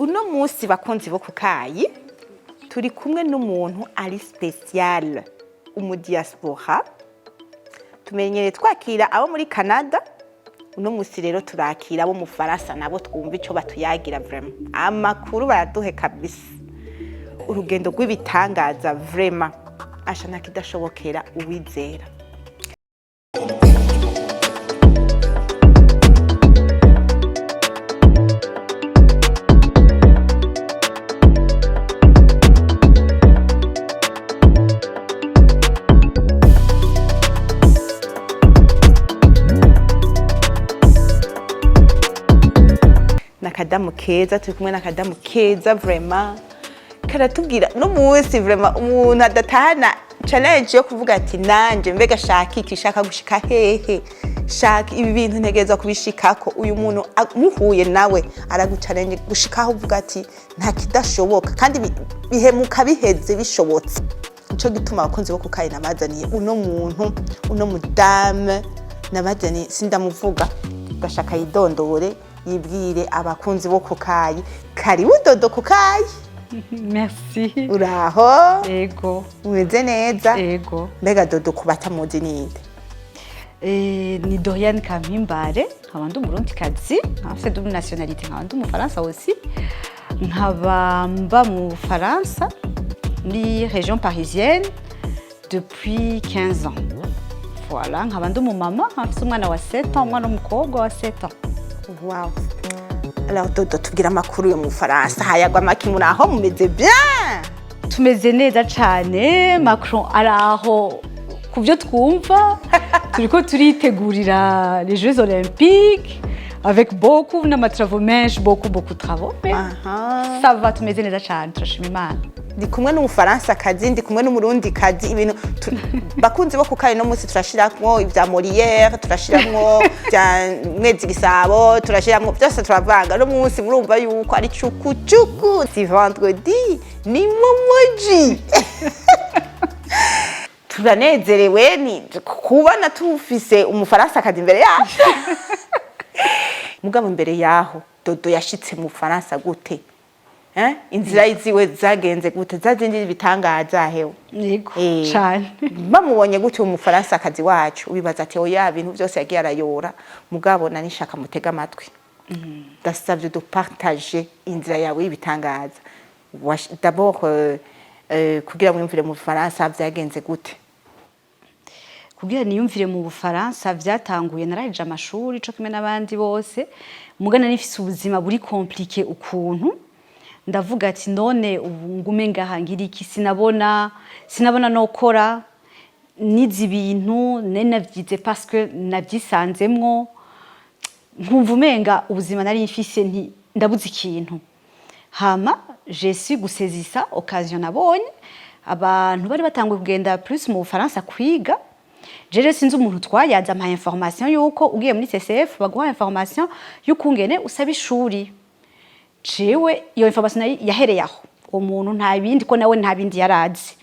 Uno munsi, bakunzi bo kukayi, turi kumwe n'umuntu ari spécial, umudiaspora. Tumenyereye twakira abo muri Canada, uno munsi rero turakira abo mu Faransa, nabo twumva ico batuyagira. Vraiment amakuru baraduhe kabisa, urugendo rw'ibitangaza vraiment, asha ntakidashobokera uwizera. N'akadamu keza, turi kumwe n'akadamu keza vraiment, karatubwira no munsi vraiment umuntu adatahana challenge yo kuvuga ati: "Nanje mbega shaka iki? Shaka gushika hehe? Shaka ibi bintu, ntegerezwa kubishikako." Uyu muntu muhuye nawe araguchallenge gushikaho uvuga ati: "Nta kidashoboka", kandi bihemuka biheze bishobotse. Nico gituma, abakunzi bo kukayi, nabazaniye uno muntu, uno mudame nabazaniye. Sindamuvuga, ndashaka yidondore, yibwire abakunzi bo kukayi. Karibu Dodo kukayi. Merci. Uraho? Ego. Umeze neza? Ego. Mbega Dodo, ku batamuzi, ninde? Ni Doriane Kampimbare, nkaba ndi Umurundikazi, nkaba mfite double nationalité, nkaba ndi Umufaransa aussi, nkaba mba mu Bufaransa muri région parisienne depuis 15 ans. Voilà, nkaba ndi umumama, nkaba mfite umwana wa 7 ans, umwana w'umukobwa wa 7 ans. Wow. Alors Dodo, tubwira amakuru yo mu Faransa, hayagwa maki? Muraho, mumeze bien? Tumeze neza cyane. Macron araho, ku byo twumva turiko turitegurira les Jeux Olympiques avec beaucoup n'amatravaux menshi, beaucoup beaucoup de travaux, mais ça va, tumeze neza cyane, turashima Imana. Ndi kumwe n'Umufaransa kazi, ndi kumwe n'Umurundi kazi, ibintu bakunzi bo kukayi, no munsi turashiramwo ibya Molière, turashiramwo ibya Mwezi Gisabo, turashiramwo byose, turavanga. No munsi murumva yuko ari cuku cuku, si vendredi, ni mu muji. Turanezerewe ni kubona tufise Umufaransa kazi imbere yacu. Mugabo imbere yaho, Dodo yashitse mu Faransa gute? Eh? Inzira ziwe zagenze gute? Za zindi bitangaza hewe. Yego cyane. Bamubonye gute Umufaransa kazi wacu, ubibaza ati: "Oya, ibintu byose yagiye arayora." Mugabo nari nshaka mutega amatwi, ndasavye dupartage inzira yawe y'ibitangaza. D'abord kugira mwiyumvire mu Faransa vyagenze gute? Kugira niyumvire mu Bufaransa, vyatanguye narahije amashuri co kimwe n'abandi bose, mugana nifise ubuzima buri compliqué ukuntu. Ndavuga ati: "None ubu ngume ngaha ngira iki?" Sinabona nokora nize ibintu nari navyize parce que navyisanzemwo, nkumva umenga ubuzima nari mfise nti ndabuze ikintu. Hama j'ai su gusaisissa occasion nabonye abantu bari batanguye kugenda plus mu Bufaransa kwiga. Jewe sinzi umuntu twayaza ampa information yuko ugiye muri CCF baguha information y'ukungene usaba ishuri. Jewe iyo information nayo yahereye aho, uwo muntu nta bindi, ko nawe nta bindi yarazi.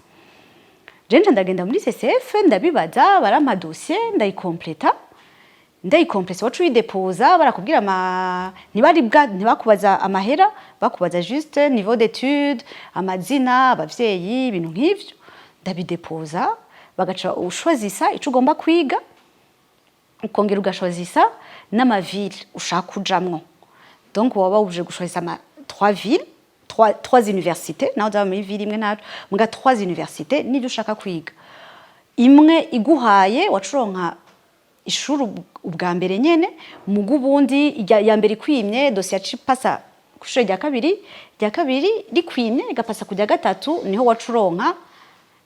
Jewe nca ndagenda muri CCF, ndabibaza, barampa dossier, ndayikompleta. Ndayikompleta, wacu uyidepoza, barakubwira ama ntibari bwa ntibakubaza amahera, bakubaza juste niveau d'étude, amazina, abavyeyi, ibintu nk'ivyo. Ndabidepoza, bagaca uchoisissa ico ugomba kwiga, ukongera ugachoisissa n'amaville ushaka kujamwo. Donc waba uje guchoisissa ama trois villes, trois universités, naho zaba muri ville imwe ntaco, muga trois universités n'ivyo ushaka kwiga. Imwe iguhaye, wacuronka ishuri ubwa mbere nyene. Muga ubundi ya mbere ikwimye, dossier yaca ipasa ku ishure rya kabiri, rya kabiri rikwimye igapasa ku rya gatatu, niho wacuronka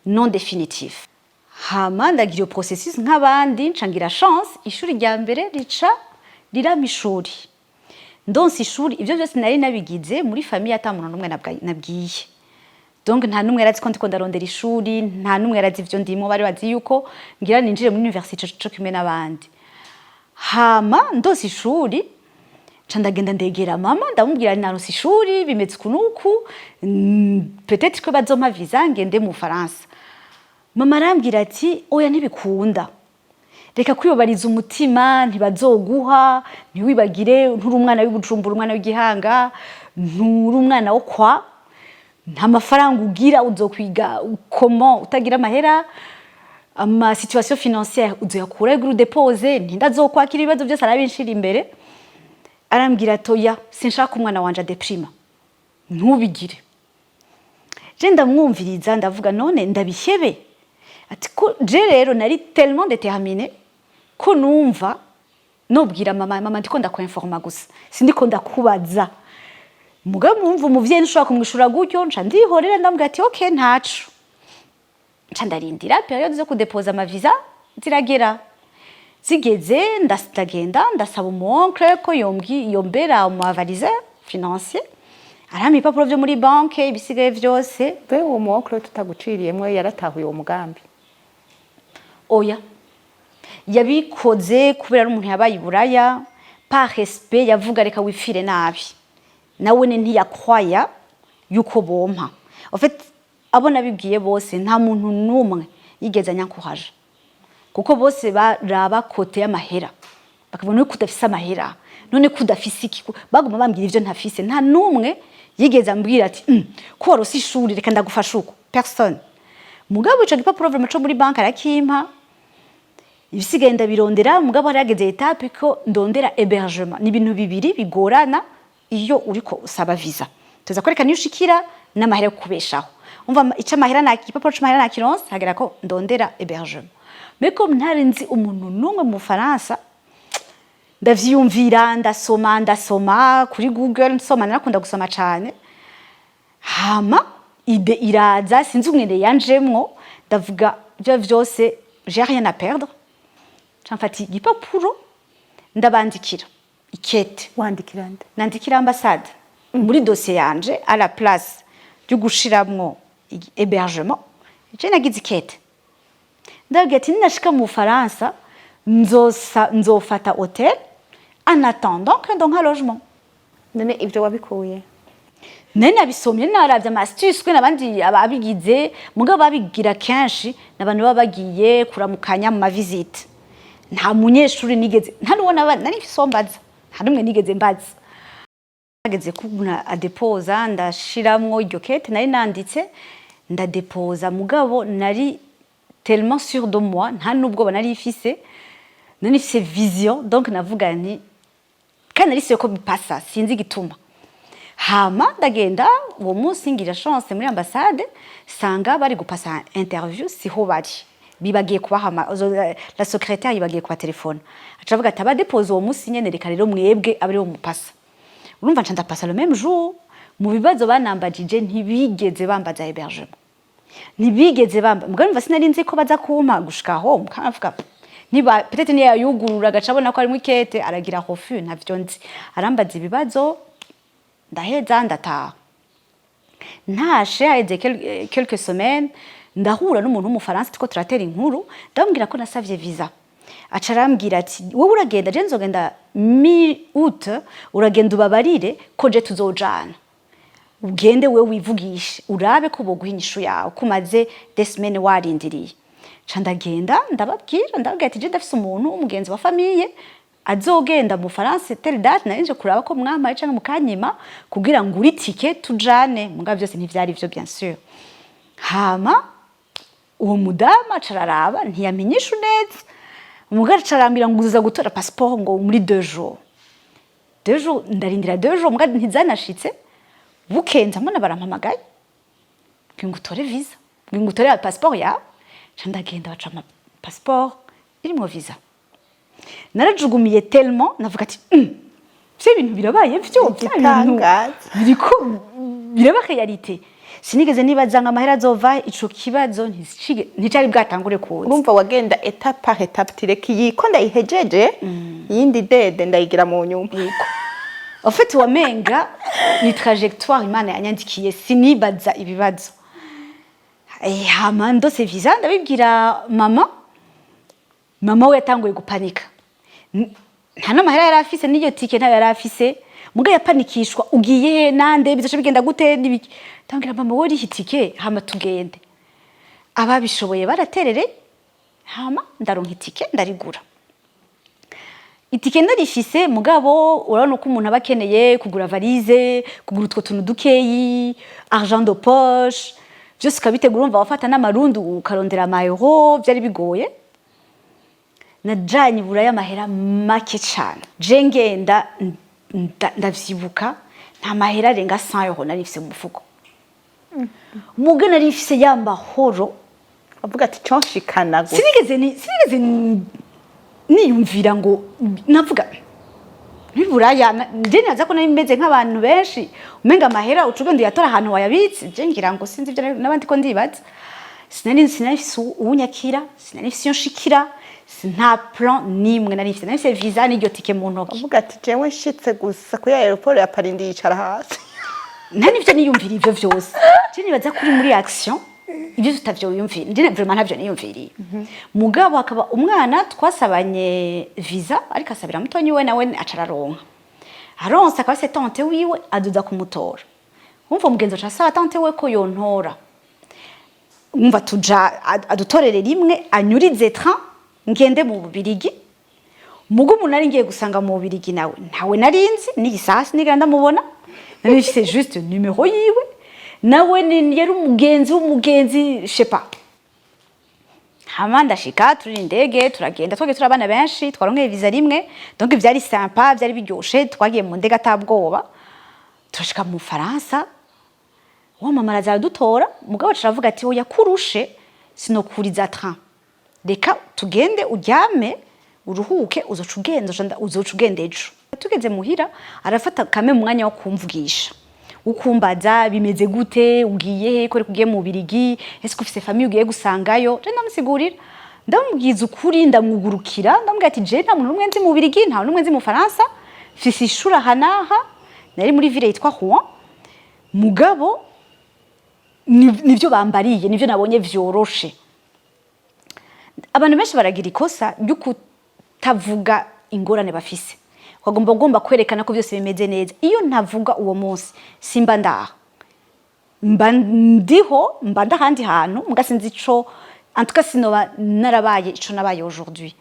non définitif. Hama ndagira iyo processus nk'abandi, nca ngira chance, ishuri rya mbere rica rirampa ishuri, ndonse ishuri. Ivyo vyose nari nabigize muri famille, ata muntu n'umwe nabwiye. Donc nta n'umwe yarazi ko ndiko ndarondera ishuri, nta n'umwe yarazi ivyo ndimo. Bari bazi yuko ngira ninjire muri université co kimwe n'abandi. Hama ndose ishuri, nca ndagenda ndegera mama, ndamubwira: "Naronse ishuri, bimeze uku n'uku, peut-être ko bazompa visa ngende mu Faransa." Mama arambwira ati: "Oya, ntibikunda, reka kwibabariza umutima, ntibazoguha. Ntiwibagire nturi umwana w'iBujumbura, umwana w'igihanga." Nturi umwana wo kwa, nta mafaranga ugira, uzokwiga comment utagira amahera? Ama situation financière uzoyakura gura udepose? Ntindazokwakira. Ibibazo byose arabinshira imbere, arambwira ati: "Oya, sinshaka umwana wanje adeprima, ntubigire." Je ndamwumviriza, ndavuga: "None ndabihebe?" Ati ko je rero nari tellement déterminée ko numva nobwira mama: "Mama, ndiko ndakwinforma gusa, sindiko ndakubaza." Mugabo mwumva umuvyeyi ntushobora kumwishura gutyo. Nca ndihorera, ndamubwira ati: "Okay, ntaco." Nca ndarindira, période zo kudepoza amavisa ziragera. Zigeze, ndagenda ndasaba umu oncle ko yombwi yombera umu avaliseur financier, arampa ibipapuro vyo muri banke, ibisigaye vyose. Mbe uwo mu oncle tutaguciriyemwo, yaratahuye uwo mugambi? Oya, yabikoze kubera ari umuntu yabaye i Buraya, par respect yavuga: "Reka wipfire nabi." Nawe ne ntiyakwaya yuko bompa. En fait, abo nabibwiye bose, nta muntu n'umwe yigeze anyankuhaje, kuko bose baraba côté y'amahera, bakabona ko udafise amahera, none ko udafise iki? Baguma bambwira ivyo ntafise. Nta n'umwe yigeze ambwira ati: ko warose ishuri, reka ndagufasha uko." Personne. Mugabo ico gipapuro vraiment co muri banki arakimpa, ibisigaye ndabirondera. Mugabo hari hageze étape ko ndondera hébergement. Ni ibintu bibiri bigorana iyo uriko usaba visa: tuza kwereka niyo ushikira n'amahera yo kubeshaho. Umva, ico amahera na igipapuro c'amahera nakironse, hagera ko ndondera hébergement. Mais comme ntari nzi umuntu n'umwe mu Bufaransa, ndavyiyumvira, ndasoma, ndasoma kuri Google, nsoma, narakunda gusoma cane. Hama idée iraza, sinzi umwene yanjemwo, ndavuga: "Ivyo vyose, j'ai rien à perdre." Nca mfata igipapuro, ndabandikira ikete. Wandikira nde? Nandikira ambassade. Muri dossier yanje, à la place yo gushiramwo hébergement, je nagize ikete, ndababwira ati: "Ninashika mu Bufaransa, nzofata hôtel en attendant que ndonka logement." None ivyo wabikuye? Nari nabisomye, naravye ama astuces kwe n'abandi ababigize. Mugabo babigira kenshi n'abantu baba bagiye kuramukanya mu ma visite. Nta munyeshuri nigeze, nta n'uwo nari mfise uwo mbaza, nta n'umwe nigeze mbaza. Hageze ko umuntu adepoza, ndashiramwo iryo kete nari nanditse, ndadepoza. Mugabo nari tellement sûre de moi, nta n'ubwoba nari mfise, nari mfise vision. Donc navuga nti, kandi nari sûre ko bipasa, sinzi igituma. Hama ndagenda uwo munsi, ngira chance, muri ambassade sanga bari gupasa interview, siho bari, bibagiye kubahama, la secrétaire yibagiye kuba telefone, aca avuga ati: "Abadepoza uwo munsi nyene, reka rero mwebwe abe aribo mupasa." Urumva, nca ndapasa le même jour. Mu bibazo banambajije, ntibigeze bambaza hébergement, ntibigeze bamba. Mugabo numva sinari nzi ko baza kumpa gushika aho. Mukavuga niba peut-être niyo yayugurura agaca abona ko harimo ikete, aragira refus, ntavyo nzi. Arambaza ibibazo, ndaheza, ndataha. Ntashe, haheze quelques semaines, ndahura n'umuntu w'Umufaransa, turiko turatera inkuru, ndamubwira ko nasavye visa. Aca arambwira ati: "Wowe uragenda, je nzogenda mi août, uragenda ubabarire ko je tuzojana, ugende wewe wivugishe, urabe ko boguha inyishu yawe, ko umaze des semaines warindiriye." Ca ndagenda, ndababwira, ndababwira ati: "Je ndafise umuntu w'umugenzi wa famille azogenda mu Faransa telle date, nari nje kuraba ko mwampaye canke mukanyima kugira ngo uri tike tujane." Mugabo byose ntivyari vyo, bien sûr. Hama uwo mudamu aca araraba, ntiyamenyesha neza. Umugabo aca arambwira ngo: "Uza gutora passeport ngo muri 2 jours." 2 jours, ndarindira 2 jours, mugabo ntizanashitse. Bukenze mbona barampamagaye ngo utore visa, ngo utore passeport yawe. Nca ndagenda, baca ama passeport irimwo visa. Narajugumiye tellement, navuga ati: Vyo bintu birabaye, vyo vya bintu Igitangaza. biriko biraba réalité." Sinigeze nibaza ngo amahera azova. Ico kibazo nticari bwatangure kuza. Urumva, wagenda étape par étape, tireka iyi ko ndayihejeje, iyindi dede ndayigira mu nyuma. En fait, wamenga ni trajectoire Imana yanyandikiye, sinibaza ibibazo. Hama ndose visa, ndabibwira mama. Mama we yatanguye gupanika. Nta n'amahera yari afise, n'iyo tike ntayo yari afise. Muga yapanikishwa: "Ugiye he nande? Bizoca bigenda gute?" N'ibiki. Ndabwira mama: "Wowe uriha itike, hama tugende." Ababishoboye baraterere, hama ndaronka itike, ndarigura. Itike ndarifise, mugabo urabona ko umuntu aba akeneye kugura valise, kugura utwo tuntu dukeyi, argent de poche, byose ukabitegura. Urumva wafata n'amarundi ukarondera amayero, byari bigoye. Najanye iburaya amahera make cane. Je ngenda ndavyibuka, nta mahera arenga 100 € nari mfise mu mufuko. Muga nari mfise ya mahoro. Avuga ati conshikana gusa. Sinigeze niyumvira ngo navuga biburaya. Nje naza ko nari meze nk'abantu benshi, umenga amahera uca ugenda uyatora ahantu wayabitse. Je ngira ngo sinzi ibyo n'abandi ko ndibaza. Sinari mfise uwunyakira, sinari mfise iyo nshikira, nta plan nimwe nari mfise. Nari mfise visa n'iryo tike mu ntoki. Avuga ati jewe nshitse gusa kuri aéroport ya Paris, ndiyicara hasi. Nta nivyo niyumvira ivyo vyose. Je nibaza kuri muri action ibyo tutavyo wiyumvira. Njye vraiment ntavyo niyumviriye. Mugabo hakaba umwana twasabanye visa, ariko asabira mutonyi we, nawe aca araronka. Aronse, akaba se tante wiwe aduza kumutora. Wumva umugenzi aca asaba tante we ko yontora. Umva tuja adutorere rimwe, anyurize train ngende mu Bubirigi. Mugo umuntu nari ngiye gusanga mu Bubirigi nawe ntawe narinzi, n'igisasi nigera ndamubona. Nari mfise juste numéro yiwe, nawe yari umugenzi w'umugenzi, je sais pas. Hama ndashika, turi indege, turagenda. Twagiye turi abana benshi, twaronkeye visa rimwe, donc vyari sympa, vyari biryoshe. Twagiye mu ndege atabwoba, turashika mu Faransa. Wa mama araza aradutora, mugabo aca aravuga ati: "Oya, kurushe, sinokuriza train, reka tugende uryame uruhuke, uzoca ugenda, uzoca ugenda ejo." Tugeze muhira, arafata kame mu mwanya wo kumvugisha, ukumbaza bimeze gute, ugiye he, ko ugiye mu Bubirigi, ese ufise famille ugiye gusangayo? Je ndamusigurira, ndamubwiza ukuri, ndamwugurukira, ndamubwira ati: "Je nta muntu n'umwe nzi mu Bubirigi, nta n'umwe nzi mu Faransa, mfise ishuri aha n'aha." Nari muri ville yitwa Rouen. Mugabo nivyo bambariye, nivyo nabonye vyoroshe. Abantu benshi baragira ikosa ryo kutavuga ingorane bafise, ukagomba ugomba kwerekana ko byose bimeze neza. Iyo ntavuga uwo munsi, simba ndaha, mba ndiho, mba ndahandi hantu, muga sinzi ico, en tout cas sinoba narabaye ico nabaye aujourd'hui.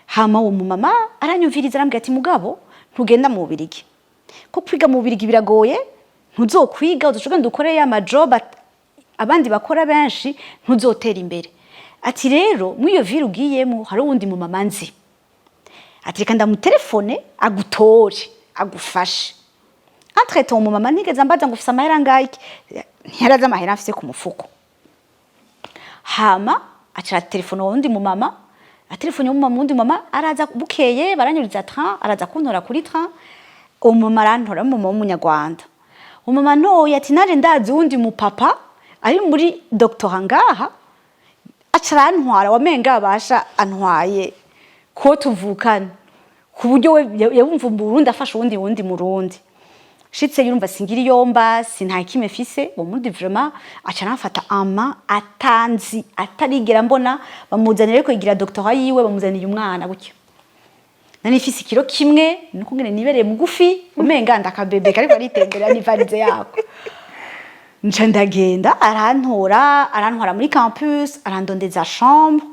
Hama uwo mumama aranyumviriza, arambwira ati: "Mugabo ntugenda mu Bubirigi, ko kwiga mu Bubirigi biragoye, ntuzokwiga, uzoca ugenda ukore ya majob abandi bakora benshi, ntuzotera imbere." Ati: "Rero muri iyo ville ugiyemo hari uwundi mumama nzi." Ati: "Reka ndamutelefone agutore, agufashe." Entre temps umumama ntigeze ambaza ngo ufise amahera angahe, ntiyarazi amahera mfise ku mufuko. Hama aca telefone wundi mumama, atelefone umumama, wundi mama araza bukeye, baranyuriza train, araza kuntora kuri train. Uwo mumama arantora, umumama w'umunyarwanda. Umumama ntoya ati: "Nanje ndazi uwundi mupapa ari muri doctorat ngaha." Aca arantwara, wamenga abasha antwaye ko tuvukana, ku buryo we yabumva mu Burundi afashe uwundi Murundi. Shitse yurumva singira iyomba, sinta kimwe mfise. Uwo murundi vraiment aca aramfata ama atanzi, atarigera mbona. Bamuzanira, ariko yigira doctorat yiwe, bamuzaniye umwana gutyo. Nari mfise ikiro kimwe, nuko ngene nibereye mugufi, umenga ndakabebe kariko aritemberera n'ivalise yako. Nca ndagenda, arantora, arantwara muri campus, arandondeza chambre,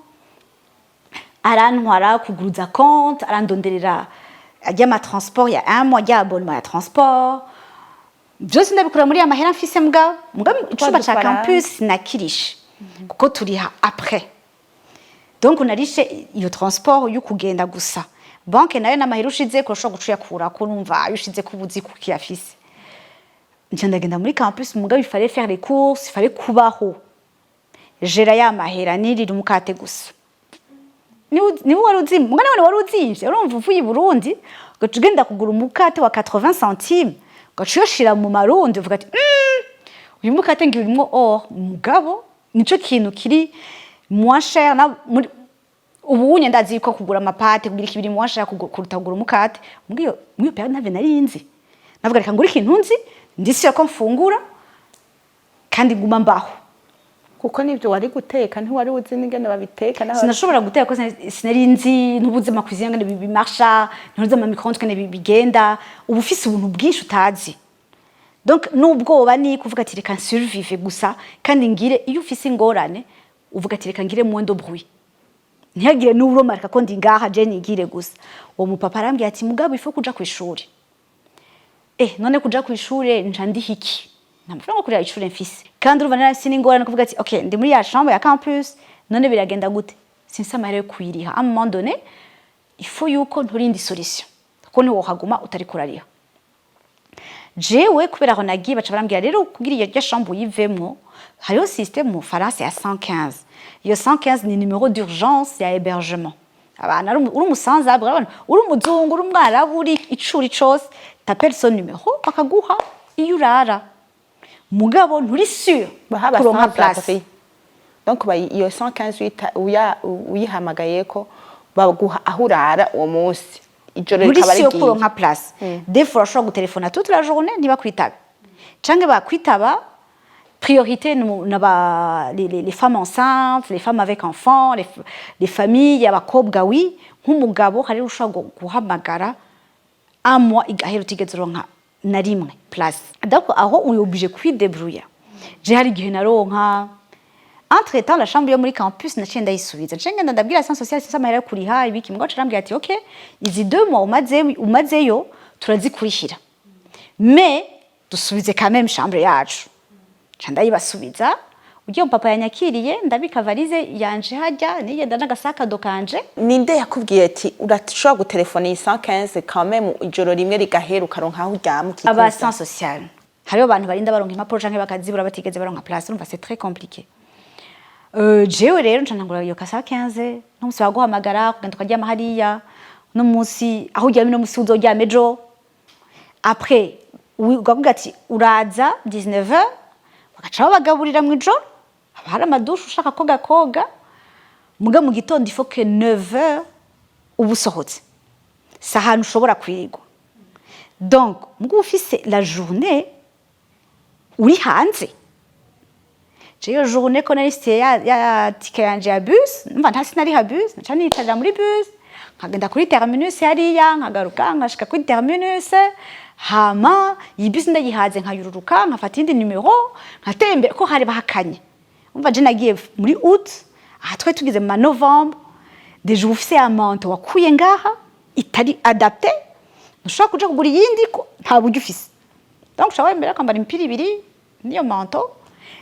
arantwara kuguruza compte, arandonderera ajya transport ya un mois, ajya abonnement ya transport, byose ndabikora muri ya mahera mfise. Mbwa icumba ca dufaranga. campus nakirishe kuko turiha après, donc narishe iyo transport yo kugenda gusa. Banke nayo n'amahera ushize kurashobora guca uyakurako, numva ayo ushize ko ubuzi kukiyafise. Nca ndagenda muri campus, mugabo il fallait faire les courses, il fallait kubaho, gérer ya mahera, nirira umukate gusa. Niwe wari uzimvye, mugana wari uzimvye. Urumva uvuye i Burundi, ugaca ugenda kugura umukate wa 80 centimes, ugaca uyoshira mu marundi, uvuga ati: uyu mukate ngira urimwo or." Mugabo nico kintu kiri moins cher na muri ubu unye. Ndazi ko kugura amapâtes, kugira ikibiri moins cher kuruta kugura umukate. Muri iyo période ntavyo nari nzi. Navuga: "Reka ngure ikintu nzi, ndishyura ko mfungura kandi nguma mbaho." Kuko nibyo wari guteka, ntiwari uzi n'ingene babiteka Sinashobora guteka ko sinari nzi, ntubuze ama cuisine ngene bimarsha, ntubuze ama micro-ondes ngene bigenda. Uba ufise ubuntu bwinshi utazi, donc n'ubwoba. Ni kuvuga ati: "Reka nsurvive gusa kandi ngire." Iyo ufise ingorane, uvuga ati: "Reka ngire moins de bruit." Ntihagire n'uwuromarika ko ndi ngaha, je nigire gusa. Uwo mupapa arambwira ati: "Mugabo ifo kuja kw'ishuri." None kuja kw'ishure nca ndiha iki? Nta mafaranga yo kurira ishure mfise. Kandi urumva narafise n'ingorane kuvuga ati: "Okay, ndi muri ya chambre ya campus, none biragenda gute? Sinse amahera yo kuyiriha." À un moment donné, il faut yuko nturindi solution, kuko ntiwohaguma utariko urariha. Jewe kubera aho nagiye, baca barambwira rero kugira iyo chambre uyivemwo, hariho système mu Faransa ya 115. Iyo 115 ni numéro d'urgence ya hébergement. Abantu uri umusanzabwe, abantu uri umuzungu, uri umwarabu, uri icuri cose, t'appelles ce numéro, bakaguha iyo urara, mugabo nturi sûr Bahaba kuronka sans place. Abri. Donc iyo 115 uyihamagayeko, baguha aho urara uwo munsi, ijoro Muri rikaba si yo rigiye. Kuronka place, des fois urashobora gutelefona toute la journée ntibakwitabe, canke bakwitaba, priorité naba les femmes enceintes, les femmes avec enfants, les familles, abakobwa. Wi nk'umugabo hari ushobora guhamagara un mois igahera utigeze uronka na rimwe place. Donc aho uri obligé kwidébrouiller. Je hari igihe naronka. Entre temps, la chambre yo muri campus naciye ndayisubiza, nce ngenda ndabwira assistante sociale: "Sinse amahera yo kuriha ibiki." Mugabo arambwira ati: "Ok, izi 2 mois umazeyo turazikurihira, mais dusubize quand même chambre yacu." Nca ndayibasubiza. Ugiye papa yanyakiriye, ndabika valise yanje hajya, nigenda n'agasakado kanje. Ninde yakubwiye ati urashobora gutelefona iyi 115 quand même, ijoro rimwe rigahera ukaronka aho uryama, ukikuza? Aba assistante sociale. Hariho abantu barinda baronka impapuro canke bakazibura batigeze baronka place. Urumva, c'est très compliqué. Jewe rero nca ntangura iyo ka 115 n'umunsi baguhamagara kugenda ukaryama hariya, no munsi aho uryamye no munsi uzoryama ejo. Après ukavuga ati uraza 19h, bagaca babagaburira mw'ijoro, haba hari amadushe, ushaka koga koga. Muga mu gitondo il faut que 9h uba usohotse, si ahantu ushobora kwirigwa. Donc muga ufise la journée uri hanze. Jewe iyo journée ko nari mfise ya ticket yanje ya bus, numva nta sinariha bus, naca nicarira muri bus, nkagenda kuri terminus hariya, nkagaruka, nkashika kuri terminus. Hama iyi bus ndayihaze, nkayururuka, nkafata iyindi numero, nkatembera ko hari bahakanye. Umva, je nagiye muri août, aha twari tugeze mu ma novembre déjà. Uba ufise ya manteau wakuye ngaha itari adapté, ntushobora kuja kugura iyindi ko nta buryo ufise. Donc ushobora wemera kwambara imipira ibiri niyo manteau.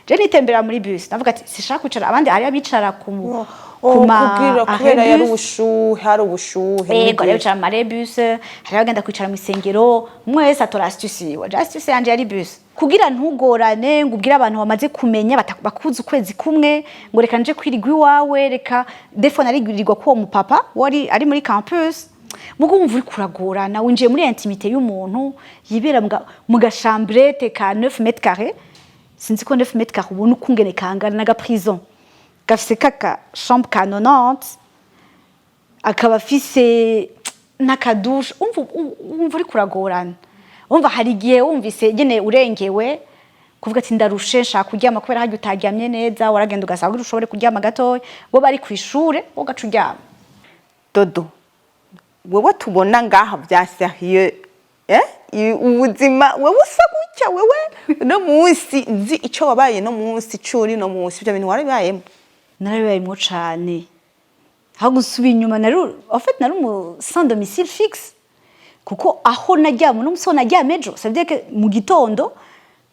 Je nitembera muri bus, ndavuga ati sishaka kwicara abandi, hari abicara ku Oh, ku ma kugira kubera yari arrêt bus. Ubushuhe, hari ubushuhe muri Yego, rero bus. bicara mu ma bus, hari abagenda kwicara mu isengero, umwe wese atora astuce yiwe. Je astuce yanje yari bus, kugira ntugorane ngo ubwire abantu bamaze kumenya bakuze ukwezi kumwe ngo reka nje kwirigwa iwawe. Reka des fois narigwirirwa ko uwo mupapa wari ari muri campus. Mugo wumva uri kuragorana, winjiye muri intimité y'umuntu yibera mu gachambrette ka 9 mètres carrés. Sinzi ko 9 mètres carrés ubona ukungene kangana n'aga prison. Gafise kaka chambre ka 90, akaba afise n'akadushe. Umva uri kuragorana. Umva, hari igihe wumvise nyene urengewe, kuvuga ati ndarushe, nshaka kuryama, kubera harya utaryamye neza, waragenda ugasanga kugira ushobore kuryama gatoya, bo bari kw'ishure, wowe ugaca uryama. Dodo, wewe tubona ngaha bya sérieux, eh? Ubuzima wewe usa gutya, wewe no munsi nzi ico wabaye, no munsi curi, no munsi ibyo bintu warabibayemo? Narabibayemwo cane. Aho gusubira inyuma, nari, en fait, nari umu sans domicile fixe, kuko aho naryama uno musi, aho naryama ejo, ça veut dire que mu gitondo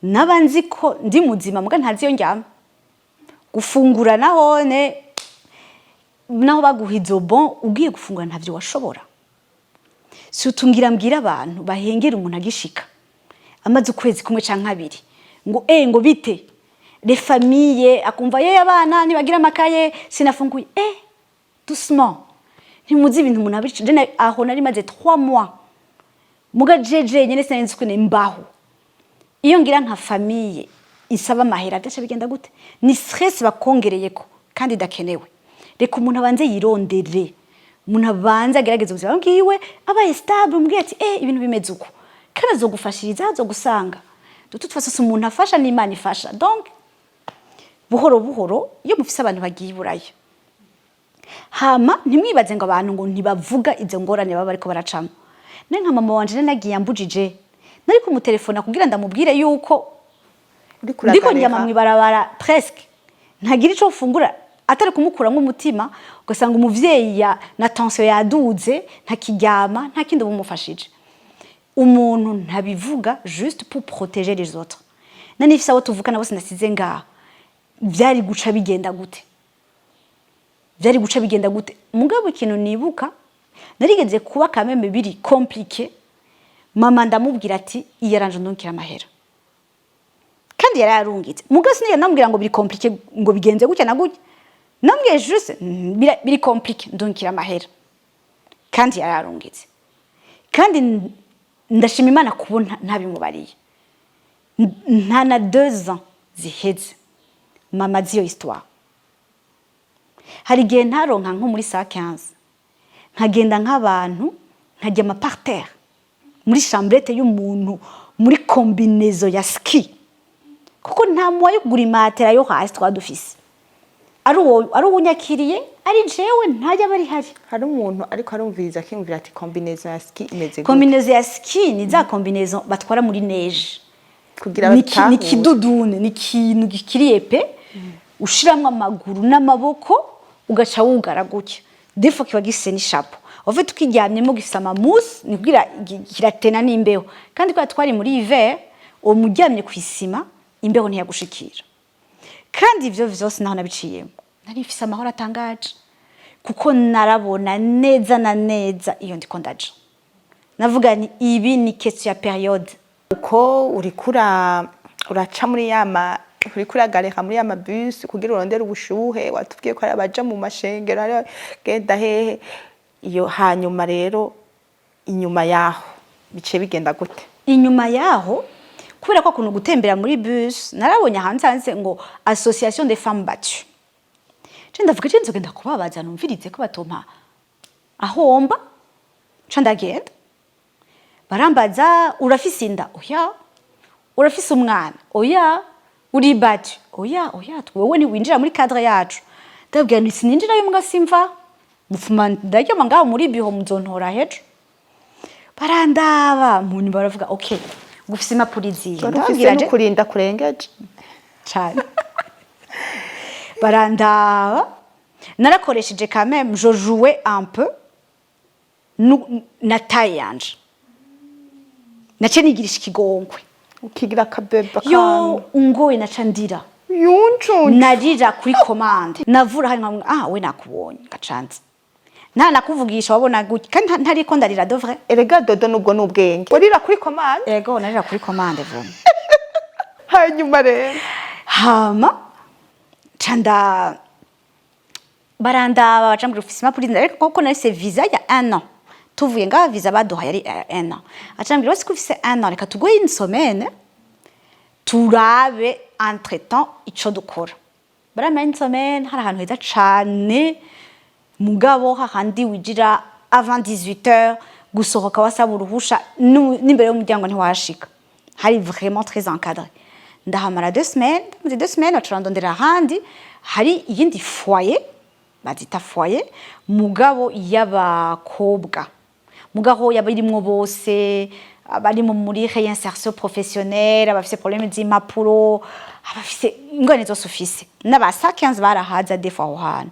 naba nzi ko ndi muzima, muga ntazi iyo ndyama. Gufungura nahone, naho baguha izo bon, ugiye gufungura ntavyo washobora. Surtout ngira mbwira abantu bahengera umuntu agishika, amaze ukwezi kumwe canke abiri, ngo ngo bite les familles, akumva ye abana ntibagira amakaye, sinafunguye. Doucement, ntimuzi ibintu umuntu abica. Je aho nari maze 3 mois, muga jeje nyene sinari nzi ukuntu mbaho. Iyo ngira nka famille isaba amahera, vyaca bigenda gute? Ni stress bakongereyeko kandi idakenewe. Reka umuntu abanze yirondere, umuntu abanze agerageze ubuzima bwiwe, abaye stable, umubwire ati ibintu bimeze uko, kandi azogufashiriza, azogusanga. De toute façon, si umuntu afasha n'Imana ifasha. Donc buhoro buhoro, iyo mufise abantu bagiye i Buraya, hama ntimwibaze ngo abantu ngo ntibavuga izo ngorane baba bariko baracamo. Ne nka mama wanje nagiye ambujije, nari kumutelefona kugira ndamubwire yuko Uriko ndiko uragareka. njyama mw'ibarabara presque, ntagira ico mfungura. Atari kumukuramwo umutima, ugasanga umuvyeyi ya na tension yaduze, ntakiryama, nta kindi bumufashije. Umuntu ntabivuga juste pour protéger les autres. Nani ifise abo tuvukana bose nasize ngaha, vyari guca bigenda gute? Vyari guca bigenda gute? Mugabo ikintu nibuka, narigeze kuba kameme biri compliqué, mama ndamubwira ati: "Iyaranje ndunkira amahera." Kandi yari yarungitse. Mugabo sinigeze ndamubwira ngo biri compliqué, ngo bigenze gutya na gutya. Namubwiye juste biri compliqué, ndunkira amahera. Kandi yari yarungitse. Kandi ndashima Imana kubona ntabimubariye. Nta na 2 ans ziheze mama azi iyo histoire. Hari igihe ntaronka nko muri saa 15, nkagenda nk'abantu, nkaryama par terre muri chambrette y'umuntu, muri combinaison ya ski, kuko nta moyen yo kugura imatera yo hasi twaba dufise. Ari uwo unyakiriye, ari jewe, ntajya aba ari hari. Hari umuntu ariko arumviriza akiyumvira ati: "Combinaison ya ski imeze gute?" Combinaison ya ski ni za combinaison batwara muri neige. Kugira Ni batahure. Kidudune ni ikintu kikiri épais, ushiramwo amaguru n'amaboko, ugaca wugara gutya. Des fois kiba gifise n'ichapeau. En fait, ukiryamyemo gifise amamusi, ni kugira kiratena n'imbeho. Kandi kubera twari muri hiver, uwo muryamye kw'isima, imbeho ntiyagushikira. Kandi ivyo vyose naho nabiciyemo, nari mfise amahoro atangaje, kuko narabona neza na neza iyo ndiko ndaja. Navuga ni ibi ni question ya période. Uko uriko uraca muri yama, uriko uragareka muri yama bus kugira urondere ubushuhe, watubwiye ko hari abaja mu mashengero, hari genda hehe iyo. Hanyuma rero, inyuma yaho bice bigenda gute? Inyuma yaho, kubera ko ukuntu gutembera muri bus, narabonye ahantu handitse ngo "Association des femmes battues". Ce ndavuga, ce nzogenda kubabaza, numvirize ko batompa ahomba. Ca ndagenda, barambaza: "Urafise inda?" "Oya." "Urafise umwana?" "Oya." "Uri battue?" "Oya." "Oya, wewe ntiwinjira muri cadre yacu." Ndabwira nti: "Sininjirayo, mbwa simva mufuma, ndaryama ngaho muri biho, muzontora hejo." Barandaba, mu nyuma baravuga: "Okay, gufise impapuro izihe?" Wari ufise Ndababwira no kurinda kurengeje. Cane. Barandaba, narakoresheje quand même, je jouais un peu na taille yanje, nace nigirisha ikigongwe. Ukigira akabeba. Yo, ungoye naca ndira. Yuncu. Narira kuri commande, navura hari nkamwe: "Ah, we nakubonye." Gacanze nta nakuvugisha, wabona gutya, kandi ntariko ndarira de vrai. Erega dodo, nubwo n'ubwenge, urira kuri commande. Ego, narira kuri commande vraiment. Hanyuma rero? Hama ca nda barandaba, bacambwira: "Ufise impapuro?" Ariko koko nahise visa ya un an tuvuye ngaha, visa baduhaye yari un an. Acambwira: "Wese ko ufise un an, reka tuguhe une semaine, turabe entre temps ico dukora." Barampa une semaine. Hari ahantu heza cane, mugabo hahandi wijira avant 18 heures, gusohoka wasaba uruhusha, n'imbere y'umuryango ntiwashika. Hari vraiment très encadré. Ndahamara 2 semaines. Muri 2 semaines baca ahandi hari iyindi foyer, bazita foyer, mugabo y'abakobwa, mugabo yaba irimwo bose, abarimo muri réinsertion professionnelle, abafise problème z'impapuro, abafise ingorane zose ufise, n'aba 115 barahaza des fois aho hantu.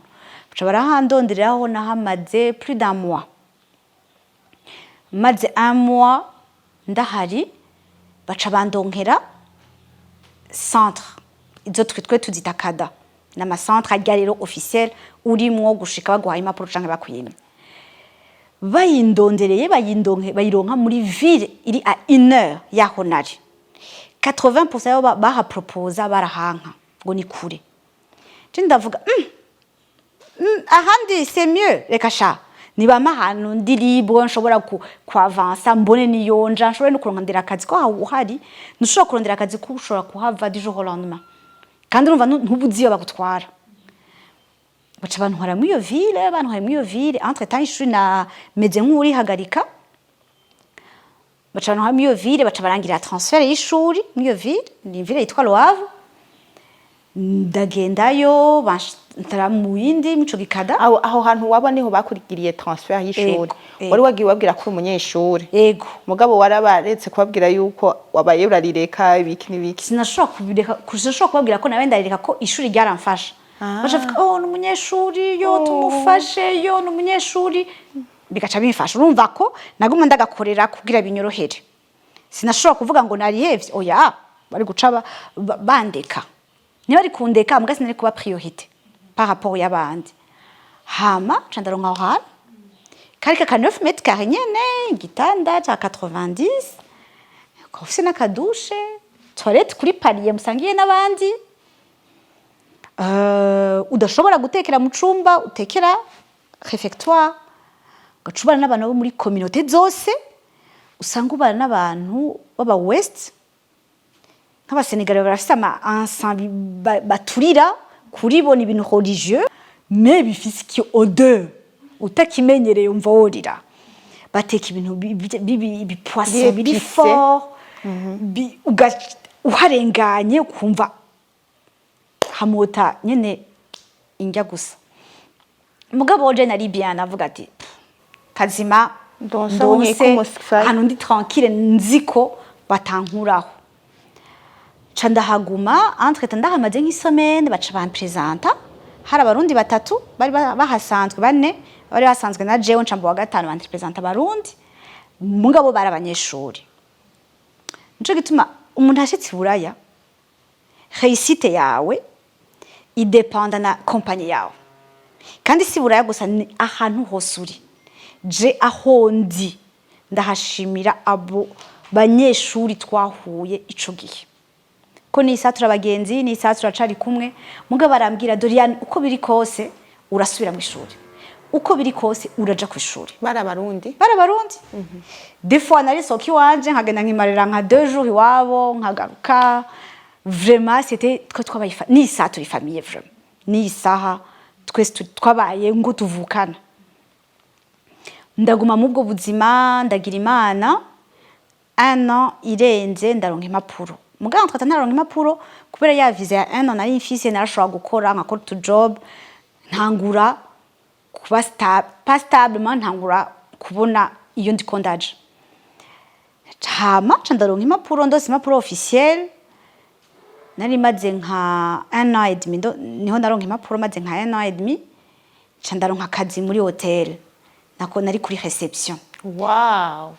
Baca barahandondereraho, nahamaze plus d'un mois. Maze un mois ndahari, baca bandonkera centre, izo twe tuzita CADA, n'ama centre arya rero officiel, urimwo gushika baguhaye impapuro canke bakwimye. Bayindondereye, bayindonke, bayironka muri ville iri à une heure yaho nari. 80% yabo bahaproposa barahanka ngo ni kure. Je ndavuga: ahandi c'est mieux, reka sha nibama ahantu ndi libre, nshobora kuavansa, mbone niyonja, nshobore no kurondera akazi." Ko aho uhari ntushobora kurondera akazi, ko ushobora kuhava du jour au lendemain, kandi urumva ntubuzi iyo bagutwara. Baca bantwara muri iyo ville, bantwaye muri iyo ville. Entre temps ishuri na meze nk'urihagarika. Baca bantwara muri iyo ville, baca barangira transfert y'ishuri muri iyo ville, ni ville yitwa Le Havre. Ndagendayo, bantara mu yindi mico gikada. Aho hantu waba niho bakurigiriye transfert y'ishuri? Ego, ego. Wari wagiye ubabwira ko uri umunyeshuri? Ego. Mugabo warabaretse kubabwira yuko wabaye urarireka, ibiki n'ibiki? Sinashobora kubireka, sinashobora kubabwira ko nawe ndarireka, ko ishuri ryaramfasha. Baca bavuga: "Oh, ni umunyeshuri, yo tumufashe, yo ni umunyeshuri." Bigaca bimfasha. Urumva ko naguma ndagakorera kugira binyorohere. Sinashobora kuvuga ngo narihevye, oya, bari guca bandeka. Niba bari kundeka, mbwa sinari kuba priorité par rapport y'abandi. Hama nca ndaronka aho hantu kari kaka 9 mètres carrés nyene, igitanda ca 90, ufise n'aka douche, toilette kuri palier musangiye n'abandi. Udashobora gutekera mu cumba, utekera réfectoire. Ugaca ubana n'abantu bo muri communauté zose. Usanga ubana n'abantu b'aba west, nk'Abasenegalais, barafise ama encens baturira. Kuri bo ni ibintu religieux, mais bifise iki odeur utakimenyereye, umva worira. Bateka ibintu ibi poisson biri Épicé. fort, uharenganye ukumva hamota nyene indya gusa. Mugabo je nari bien, navuga ati: "Pff, kazima Ndonse aho ndonse nkeka umusaya." ahantu ndi tranquille, nzi ko batankuraho." Ca ndahaguma. Entre temps ndahamaze nk'i semaine, baca bampresenta. Hari Abarundi batatu bari bahasanzwe, bane bari basanzwe na jewe, nca mba wa gatanu. Banpresenta Abarundi, mugabo bari abanyeshuri. Nico gituma umuntu ashitse i Buraya, réussite yawe idependa na compagnie yawe. Kandi si Buraya gusa, ni ahantu hose uri. Je aho ndi ndahashimira abo banyeshuri twahuye ico gihe, ko ni isaha turi abagenzi, ni isaha turacari kumwe. Mugabo barambwira: "Doriane, uko biri kose urasubira mu ishuri, uko biri kose uraja ku ishuri." Bari Abarundi? Bari Abarundi. Des fois nari soka iwanje, nkagenda nkimarira nka 2 jours iwabo, nkagaruka. Vraiment, c'était twe twabaye ni isaha turi famille, vraiment ni isaha twese twabaye ngo tuvukana. Ndaguma mu bwo buzima, ndagira Imana, un an irenze ndaronka impapuro. Mugabo twata ntaronka impapuro kubera ya visa ya un an nari mfise, narashobora gukora, nkakora utu job, ntangura kuba pas stable, ma ntangura kubona iyo ndiko ndaja. Hama nca ndaronka impapuro. Ndose impapuro officiel, nari maze nka un an et demi. Niho naronka impapuro, maze nka un an et demi, nca ndaronka akazi muri hotel. Nako nari kuri réception. Wow,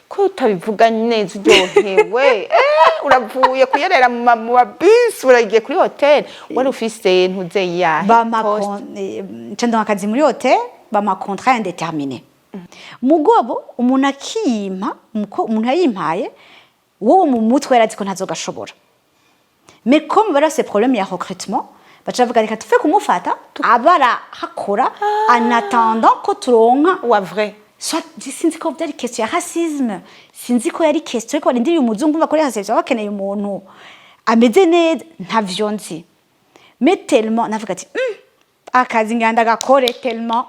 ko utabivuga neza uryohewe! Uravuye kuyerera mu mabisi, uragiye kuri hotel. Wari ufise ntuze yahe? Bampa Poste? Nca ndonka akazi muri hotel, bampa contrat indéterminé. Mugabo umuntu akiyimpa, umuntu yayimpaye, wowe mu mutwe yarazi ko ntazogashobora. Mais comme bari bafise problème ya recrutement, baca bavuga: "Reka tufe kumufata aba arahakora en attendant ko turonka." Wa vrai. Soit sinzi ko byari question ya racisme, sinzi ko yari question ko barindiriye umuzungu. Umva, kuri réception bakeneye umuntu ameze neza, ntavyo nzi. Mais tellement navuga ati: akazi nganda gakore", tellement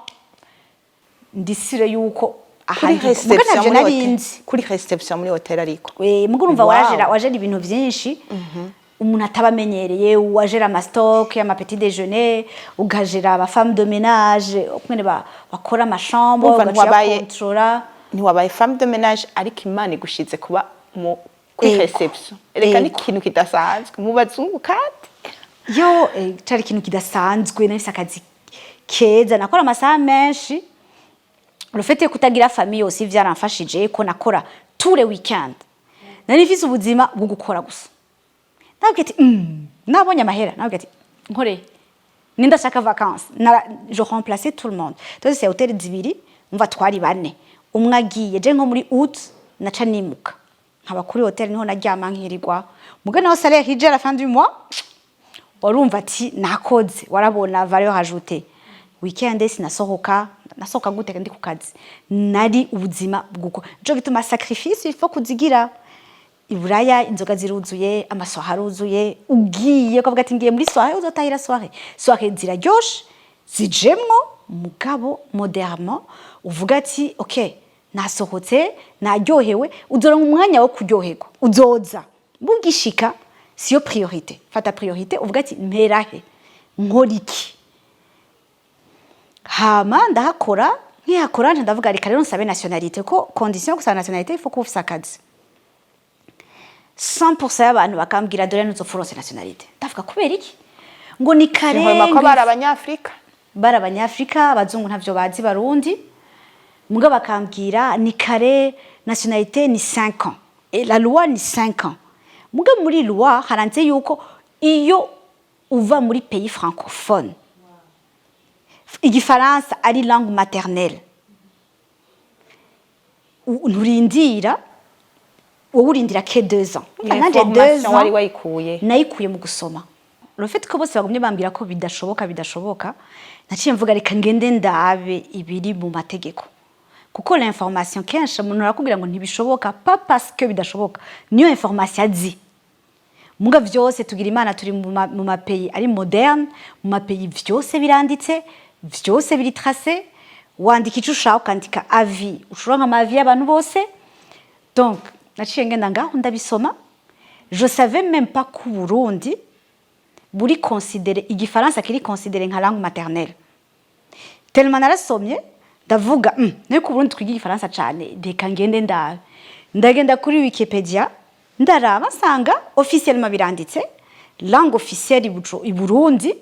ndisire yuko Kuri ahandi muga réception ntavyo muri nari hotel. nzi. Kuri réception muri hotel ariko? Muga urumva, wajera ibintu vyinshi umuntu ataba amenyereye. Wajera ama stock y'ama petit déjeuner, ugajera aba femme de ménage ukungene bakora ama chambre, Urumva, ugaca uyakontorora. Ntiwabaye femme de ménage, ariko Imana igushize kuba mu kuri réception. Reka, ni ikintu kidasanzwe mu bazungu kandi. Yo, cari ikintu kidasanzwe. Nafise akazi keza, nakora amasaha menshi. Le fait yo kutagira famille aussi vyaramfashije, ko nakora tous les weekends. Nari mfise ubuzima bwo gukora gusa. Nabwiye ati: nabonye amahera." Nabwiye ati: "Nkore ninda shaka vacances." Je remplaçais tout le monde. Donc c'est hôtel zibiri, umva, twari bane. Umwe agiye, je nko muri août naca nimuka nkaba kuri hôtel, niho naryama nkirirwa. Muga naho salaire ije à la fin du mois, warumva ati nakoze, warabona valeur ajoutée. Weekend sinasohoka. Nasohoka gute ndi ku kazi? Nari ubuzima bwuko. Nico gituma sacrifice il faut kuzigira. Iburaya inzoga ziruzuye, ama soirées aruzuye. Ugiye ukavuga ati ngiye muri soirée, uzotahira soirée. Soirée ziraryoshe, zijemwo, mugabo modérément. Uvuga ati: "Ok, nasohotse, naryohewe." Uzoronka umwanya wo kuryoherwa, uzoza bugishika. Siyo priorité. Fata priorité, uvuga ati: "Mperahe, nkora iki?" Hama ndahakora. Nkihakora nca ndavuga: "Reka rero nsabe nationalité." Ko condition yo gusaba nationalité, il faut kuba ufise akazi. 100% y'abantu bakambwira: "Dore, ntuzopfa uronse nationalité." Ndavuga: "Kubera iki?" Ngo ni kare. Nkoma ko bari Abanyafrika. Bari Abanyafrika, abazungu ntavyo bazi, Barundi. Muga bakambwira ni kare, nationalité ni 5 ans et la loi ni 5 ans. Muga muri loi haranditse yuko iyo uva muri pays francophone, igifaransa ari langue maternelle, nturindira, wowe urindira que 2 ans. Iyo Nanje 2 information wari ans wayikuye? Nayikuye mu gusoma. Le fait ko bose bagumye bambwira ko bidashoboka, bidashoboka, naciye mvuga reka ngende ndabe ibiri mu mategeko, kuko l'information kenshi umuntu arakubwira ngo ntibishoboka, pas parce que bidashoboka, niyo information azi. Muga vyose tugira Imana, turi mu ma pays ari moderne, mu ma pays vyose biranditse, vyose biri tracé. Wandika ico ushaka, ukandika avis, ushobora nka avis y'abantu bose. Donc naciye ngenda ngaho ndabisoma. Je savais même pas ko Burundi buri considéré, igifaransa kiri considéré nka langue maternelle. Tellement narasomye, ndavuga niko Burundi twiga igifaransa cane, reka ngende ndabe. Ndagenda kuri Wikipedia, ndaraba, nsanga officiellement biranditse: langue officielle i Burundi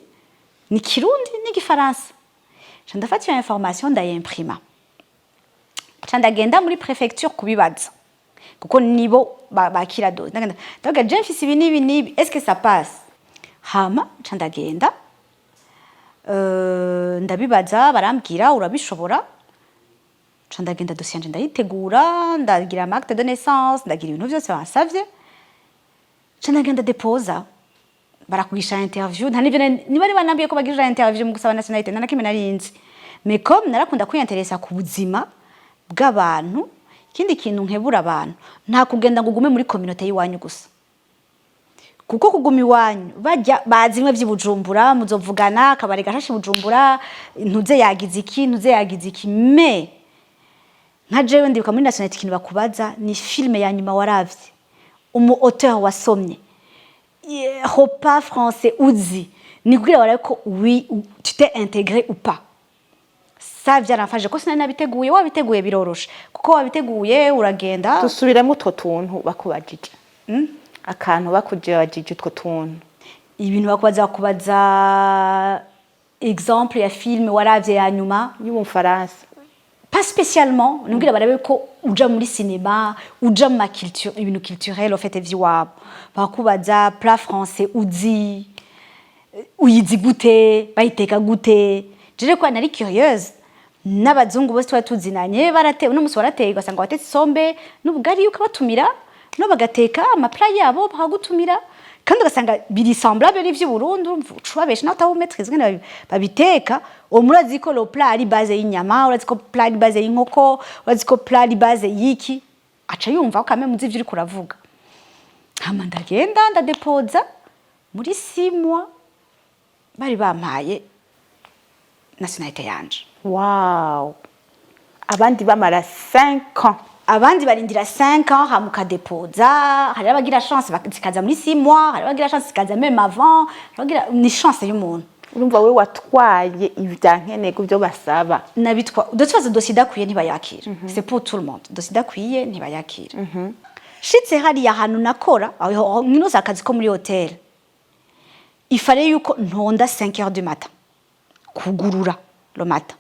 ni Kirundi n'igifaransa. Nca ndafata iyo information, ndayimprima, nca ndagenda muri préfecture kubibaza, kuko nibo bakira dossier. Ndagenda ndavuga: je mfise ibi n'ibi n'ibi, est-ce que ça passe? Hama nca ndagenda, ndabibaza, barambwira urabishobora. Nca ndagenda, dossier yanje ndayitegura, ndagira ama acte de naissance, ndagira ibintu vyose bansavye, nca ndagenda depoza. Barakugisha interview, nta nivyo niba ari banambiye ko bagisha interview mu gusaba nationalité, nta na kimwe nari nzi. Mais comme narakunda kwiyanteresa ku buzima bw'abantu, ikindi kintu nkebura abantu, nta kugenda ngo ugume muri communauté y'iwanyu gusa, kuko kuguma iwanyu bajya bazi bimwe vy'i Bujumbura, muzovugana akabari gashashe i Bujumbura, ntuze yagize iki, ntuze yagize iki. Me nka jewe ndibuka muri nationalité ikintu bakubaza ni film ya nyuma waravye, umu auteur wasomye, repas français uzi, ni kugira barabe ko oui, tu t'es intégré ou pas. Ça vyaramfashije ko sinari nabiteguye. Wabiteguye biroroshe, kuko wabiteguye uragenda. Dusubiremo utwo tuntu bakubajije, akantu bakubajije, utwo tuntu. Ibintu bakubaza exemple ya film waravye ya nyuma. Y'Umufaransa? Pas spécialement, nubwira barabe ko uja muri cinéma, uja mu ma culture, ibintu culturel au fait vy'iwabo. Bakubaza plat français uzi, uyizi gute, bayiteka gute. Jewe kwa nari curieuse, n'abazungu bose twari tuzinanye barate, uno musi warateye ugasanga watetse isombe n'ubugari, ukabatumira no bagateka ama plats yabo, bakagutumira, kandi ugasanga biri semblable n'ivy'i Burundi. Ucubabesha nawe utawumaîtrise ngene babiteka. Uwo murazi ko le plat ari base y'inyama, urazi ko plat ari base y'inkoko, urazi ko plat ari base y'iki, aca yumva ko kame muzi ivyo uriko uravuga. Hama ndagenda ndadepoza, muri 6 mois bari bampaye nationalité yanje. Wow, abandi bamara 5 ans. Abandi barindira 5 ans hama ukadepoza. Hari abagira chance zikaza muri 6 mois, hari abagira chance zikaza même avant, hari abagira, ni chance y'umuntu. Urumva we watwaye ibya nkenerwa ibyo basaba. Nabitwa de toute façon, dossier idakwiye ntibayakira. C'est pour tout le monde, dossier idakwiye ntibayakira. Shitse hariya hantu nakora aho nkinoza akazi ko muri hôtel, il fallait yuko ntonda 5 heures du matin kugurura le matin.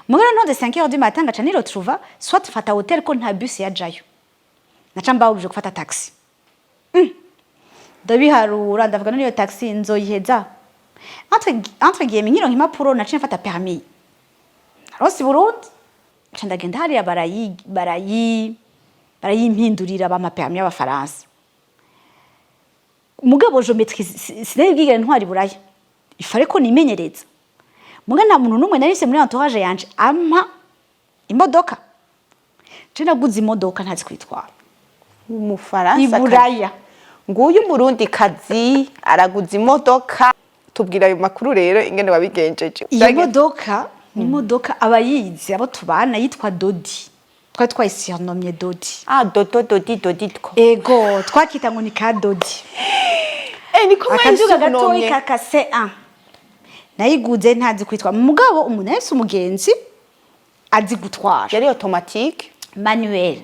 Mugabo ntonze 5 heures du matin, ngaca niretrouva soit fata hôtel, ko nta bus yajayo, naca mba obligé gufata taxi. Ndabiharura, ndavuga none iyo taxi nzoyiheza entre guillemets nkironka impapuro. Naciye mfata permis naronse i Burundi, nca ndagenda hariya, barayimpindurira, bampa permis y'Abafaransa. Mugabo je maîtrise, sinari bwigere ntwara iburaya, il fallait ko nimenyereza. Muga nta muntu n'umwe nari mfise muri entourage yanje ampa imodoka. Je naguze imodoka ntazi kwitwara. Umufaransa? Iburaya. Nguyu Umurundi kazi araguza imodoka. Tubwira ayo makuru rero, ingene wabigenjeje. Iyo modoka ni imodoka abayizi abo tubana yitwa Dodi, twari twayisurnommye Dodi. Ah, dodo, dodi, dodi two. Ego, twakita ngo ni ka Dodi. Eh, niko. Akaduga gatoyi. Mwayisurnommye. Kaka C1. Nayiguze ntazi kwitwa, mugabo umuntu yahise umugenzi azi gutwara. Yari automatique? Manuel.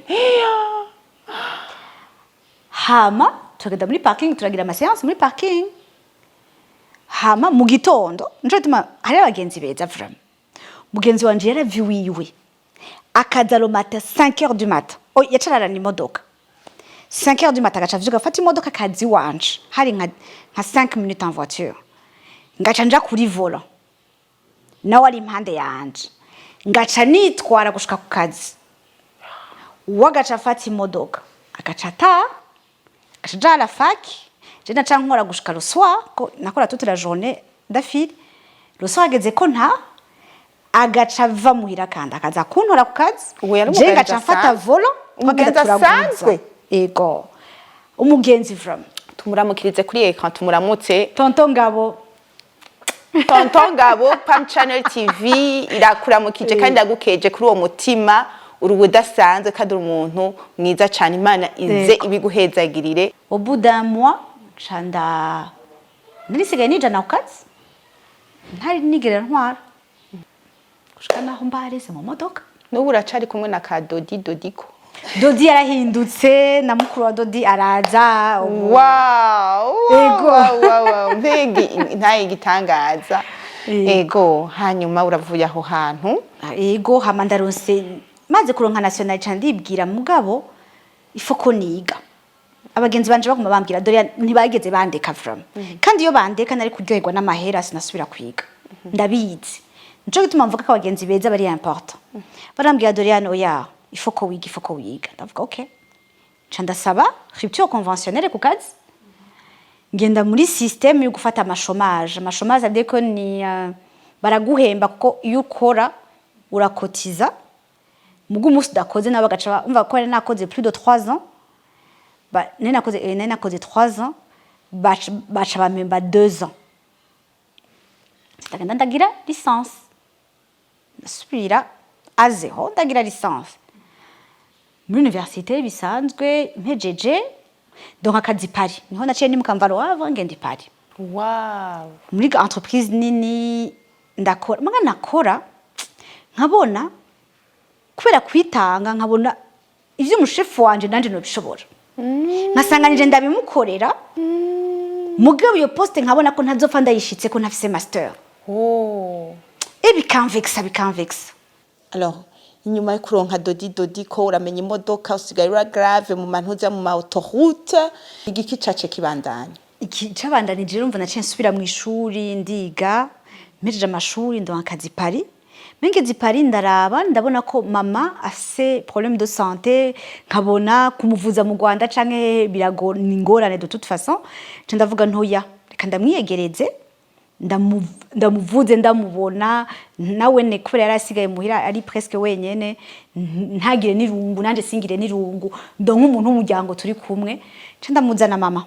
Hama turagenda muri parking, turagira ama séance muri parking. Hama Hama mu gitondo, nico gituma hari abagenzi beza vraiment. Mugenzi wanje yaraviwiwe, akaza le matin 5 heures du matin. Oh, yacararana imodoka 5 heures du matin, agaca avyuka, afata imodoka, akazi wanje hari nka 5 minutes en voiture. Ngaca nja kuri volant, nawe ari impande yanje, ngaca nitwara gushika ku kazi. Uwo agaca afata imodoka, agaca ataha, agaca aja à la fac. Je naca nkora gushika le soir, ko nakora toute la journée d'affilée. Le soir ageze ko nta, agaca ava muhira kandi akaza kuntora ku kazi. Uwo yari Je umugenzi ngaca mfata asanzwe? volant, Umugenzi tukagenda turaguza. asanzwe? Ego, umugenzi vraiment. Tumuramukirize kuri écran, tumuramutse. Tonton Ngabo. Tonton Ngabo, Pam Channel TV irakuramukije kandi iragukeje kuri uwo mutima. Uri udasanzwe kandi uri umuntu mwiza cyane. Imana ize ibiguhezagirire. Au bout d'un mois, nca nda narisigaye nijana ku kazi, ntari nigera ntwara, gushika naho mbareze mu modoka. N'ubu uracari kumwe na ka Dodi Dodiko? Dodi yarahindutse, na mukuru wa Dodi araza ubu. Wow. Ego. Wow. Mbega ntaye igitangaza! Ego, hanyuma uravuye aho hantu? Ego, hama ndaronse, maze kuronka nationalité, nca ndibwira: mugabo ifo ko niga. Abagenzi banje baguma bambwira dore ntibageze bandeka vraiment, kandi iyo bandeka nari kuryoherwa n'amahera, sinasubira kwiga, ndabizi. Nico gituma mvuga ko abagenzi beza bari important. Barambwira: "Doriane, oya, ifo ko wiga, ifo ko wiga." Ndavuga: "Okay." Nca ndasaba rupture conventionnelle ku kazi, ngenda muri système yo gufata ama chômage. Ama chômage c'est ko ni baraguhemba, kuko iyo ukora urakotiza, mugo umunsi udakoze nabo bagaca umva ko nari nakoze plus de 3 ans. Ba nari nakoze 3 ans, baca bampemba 2 ans. Ndagenda ndagira licence, ndasubira à zéro, ndagira licence muri université bisanzwe. Mpejeje, donc akazi Paris, niho naciye nimuka mva Havre ngenda i Paris. Muri entreprise nini ndakora, muga nakora nkabona kubera kwitanga, nkabona ivyo umushefu wanje nanje nobishobora, nkasanga nije ndabimukorera. Mugabo iyo poste nkabona ko ntazopfa ndayishitse ko ntafise master. Et bikamvexa, bikamvexa. Alors, inyuma yo kuronka Dodi Dodi, ko uramenya imodoka, usigaye ura grave mu mantuza, mu ma autoroute, igiki cace kibandanya? Iki cabandanije rero, umva, naciye nsubira mu ishuri ndiga. Mpejeje amashuri, ndonka akazi Paris. Mengeze i Paris, ndaraba, ndabona ko mama afise problème de santé, nkabona kumuvuza mu Rwanda canke birago ni ingorane de toute façon. Nca ndavuga: ntoya, reka ndamwiyegereze, ndamuvuze, ndamubona nawe ne, kubera yari asigaye muhira ari presque wenyene, ntagire n'irungu, nanje singire n'irungu, ndonke umuntu w'umuryango turi kumwe. Nca ndamuzana mama.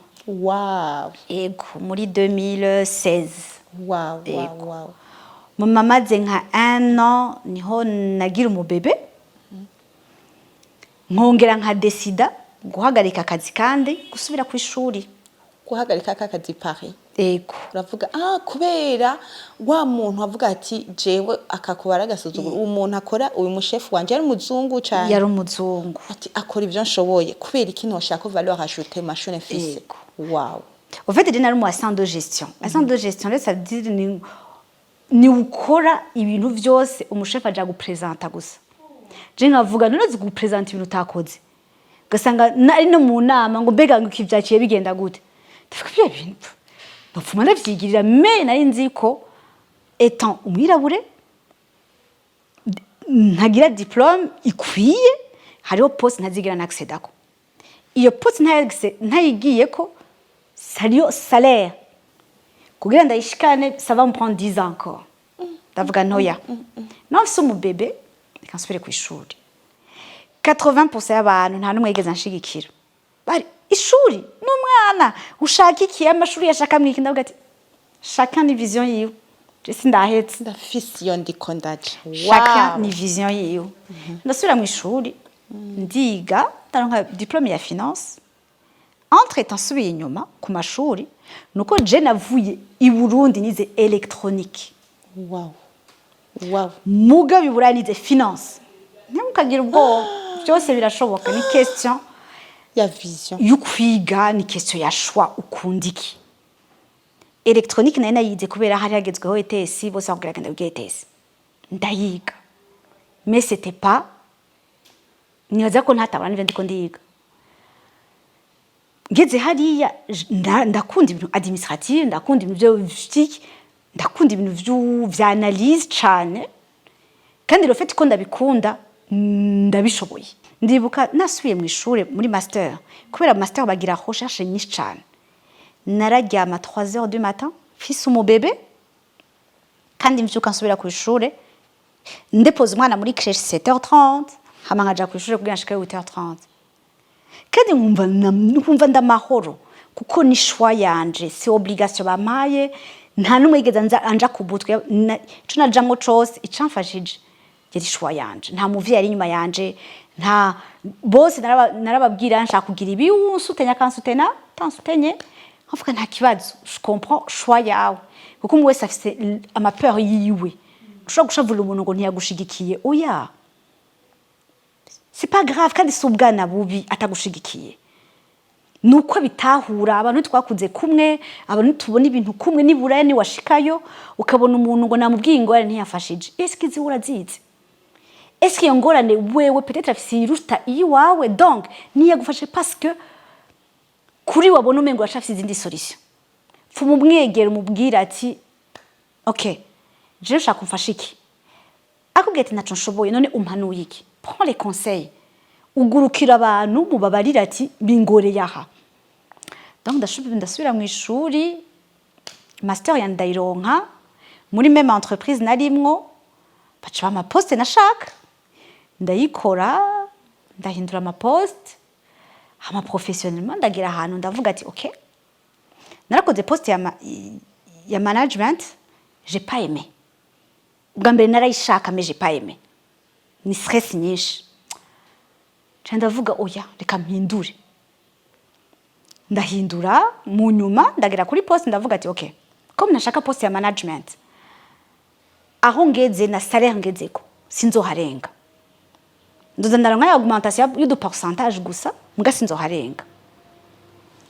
Ego, muri 2016. Mama maze nka un an niho nagira umubebe, nkongera nka desida guhagarika akazi kandi gusubira ku ishuri. Guhagarika ka kazi Paris? Ego. Uravuga kubera wa muntu avuga ati jewe akakubara agasuzuguro, uwo muntu akora, uyu mushefu wanje yari umuzungu cyane? Yari umuzungu. Ati akora ivyo nshoboye, kubera iki ntoshaka valeur ajoutée mashune mfise? Yego. En fait, je nari mu assistant de gestion. Assistant de gestion rero, ça veut dire ni ukora ibintu vyose, umushefu aja gupresenta gusa. Je nkavuga: none uzi gupresenta ibintu utakoze? Ugasanga nari no mu nama ngo: "Mbega ngo iki vyaciye bigenda gute?" Ndavuga: "Bya bintu nopfuma ndavyigirira." Mais nari nzi ko étant umwirabure ntagira diplôme ikwiye, hariho poste ntazigira naccedako. Iyo poste ntayigiyeko, hariyo salaire kugira ndayishikane, ça va me prendre 10 ans encore. Ndavuga: ntoya, naho mfise umubebe, reka nsubire ku ishuri. 80% y'abantu nta n'umwe yigeze anshigikira. Bari ishuri n'umwana ushaka iki, amashuri yashaka mwiki. Ndavuga ati: "Chacun ni vision yiwe, je sindahetse." Ndafise iyo ndiko ndaja. Chacun ni vision yiwe. Ndasubira mu ishuri, ndiga, ndaronka diplôme ya finance. Entre temps, nsubiye inyuma ku mashuri, nuko je navuye i Burundi nize électronique. Mugabo i Burayi nize finance. Ntimukagira ubwoba, byose birashoboka, ni question ya vision. Yo kwiga, ni question ya choix, ukunda iki. Électronique nayo nayize kubera hari hagezweho ETS, bose bakubwira genda wige ETS. Ndayiga, mais c'était pas, nibaza ko ntatabura n'ivyo ndiko ndiga. Ngeze hariya, ndakunda ibintu administratif, ndakunda ibintu vyo vyiki, ndakunda ibintu vya analyse cane. Kandi le fait ko ndabikunda, ndabishoboye. Ndibuka nasubiye mu ishure muri master, kubera master bagira recherche nyinshi cane, nararyama 3 heures du matin, mfise umubebe, kandi mvyuka nsubira ku ishure, ndepoza umwana muri crèche 7h30, hama nkaja ku ishure kugira nshike 8h30. Kandi nkumva ndamahoro, kuko ni choix yanje, si obligation bampaye. Nta n'umwe yigeze anja ku butwe. Ico najamwo cose icamfashije yari choix yanje. Nta muvyeyi ari inyuma yanje, nta bose. Narababwira nshaka kugira ibi, unsutenya akansutena, tansutenye nkavuga nta kibazo, je comprends choix yawe, kuko umwe wese afise ama peur yiwe. Ushobora gushavurira umuntu ngo ntiyagushigikiye. Oya, c'est pas grave. Kandi si ubwana bubi atagushigikiye, nuko bitahura. Abantu twakuze kumwe, abantu tubona ibintu kumwe. Nibura ni washikayo ukabona umuntu ngo namubwiye ingorane ntiyafashije, est-ce que izi urazizi? Est-ce que iyo ngorane wewe peut-être afise iruta iyiwawe? Donc ntiyagufashe parce que kuri wabona umengo uracafise izindi solution. Pfuma umwegera, umubwira ati: "Ok, jewe nshaka umfashe iki." Akubwira ati: "Ntaco nshoboye." "None umpanuye iki?" Prends les conseils, ugurukira abantu mubabarira ati: "Bingoreye aha." Donc ndasubira mu ishuri, master ya ndayironka muri même entreprise narimwo, baca bampa poste nashaka, ndayikora, ndahindura ama poste. Hama professionnellement ndagera ahantu ndavuga ati: "Ok." Narakoze poste ya management, j'ai pas aimé. Ubwa mbere narayishaka, mais j'ai pas aimé, ni stress nyinshi. Nca ndavuga: "Oya, reka mpindure." Ndahindura. Mu nyuma ndagera kuri poste, ndavuga ati: "Ok, comme nashaka poste ya management, aho ngeze na salaire ngezeko sinzoharenga. Ndoza ndaronka ya augmentation y'udu pourcentage gusa, mbwa sinzoharenga."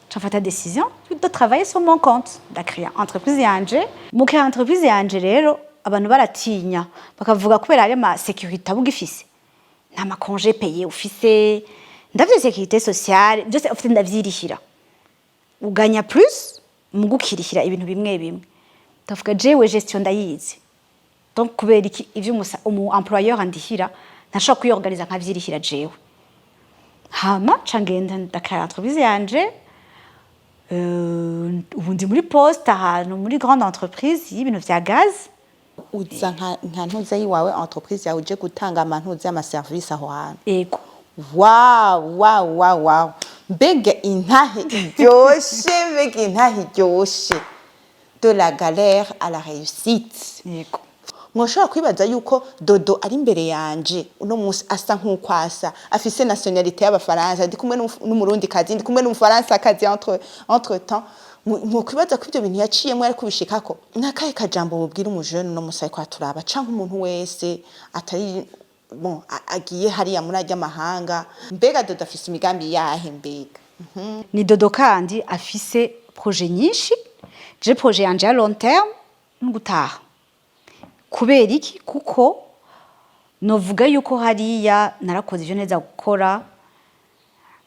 Nca mfata décision de travailler sur mon compte, ndakrea entreprise yanje. Mu créer entreprise yanje rero, abantu baratinya, bakavuga kubera ari ama sécurité aba ugifise, nta ma congé payé ufise, ndavye sécurité sociale byose ufite ndavyirihira, uganya plus mu gukirihira ibintu bimwe bimwe. Ndavuga: "Jewe gestion ndayizi, donc kubera iki ivyo umu employeur andihira ntashobora kwiyorganiza nkavyirihira jewe?" Hama ca ngenda ndakora entreprise yanje. Ubu ndi muri poste ahantu muri grande entreprise y'ibintu vya gaz. Uza nka ntuze yiwawe, entreprise yawe, uje gutanga amantuze y'amaserivisi aho hantu? Ego. Wow, mbega intahe iryoshe, mbega intahe iryoshe! De la galère à la réussite. Yego. Mwoshobora kwibaza yuko Dodo ari imbere yanje uno munsi asa nk'uko asa, afise nationalité y'Abafaransa, ndi kumwe n'Umurundi kazi, ndi kumwe n'Umufaransa kazi. Entre temps mwokwibaza ko ivyo bintu yaciyemwo ari kubishikako. Nakahe kajambo mubwira umujene uno munsi ariko aturaba, canke umuntu wese atari bon agiye hariya muri arya mahanga? Mbega Dodo afise imigambi yahe mbega? Ni Dodo kandi afise projet nyinshi. Je projet yanje ya long terme ni gutaha. Kubera iki? Kuko novuga yuko hariya narakoze ivyo neza gukora,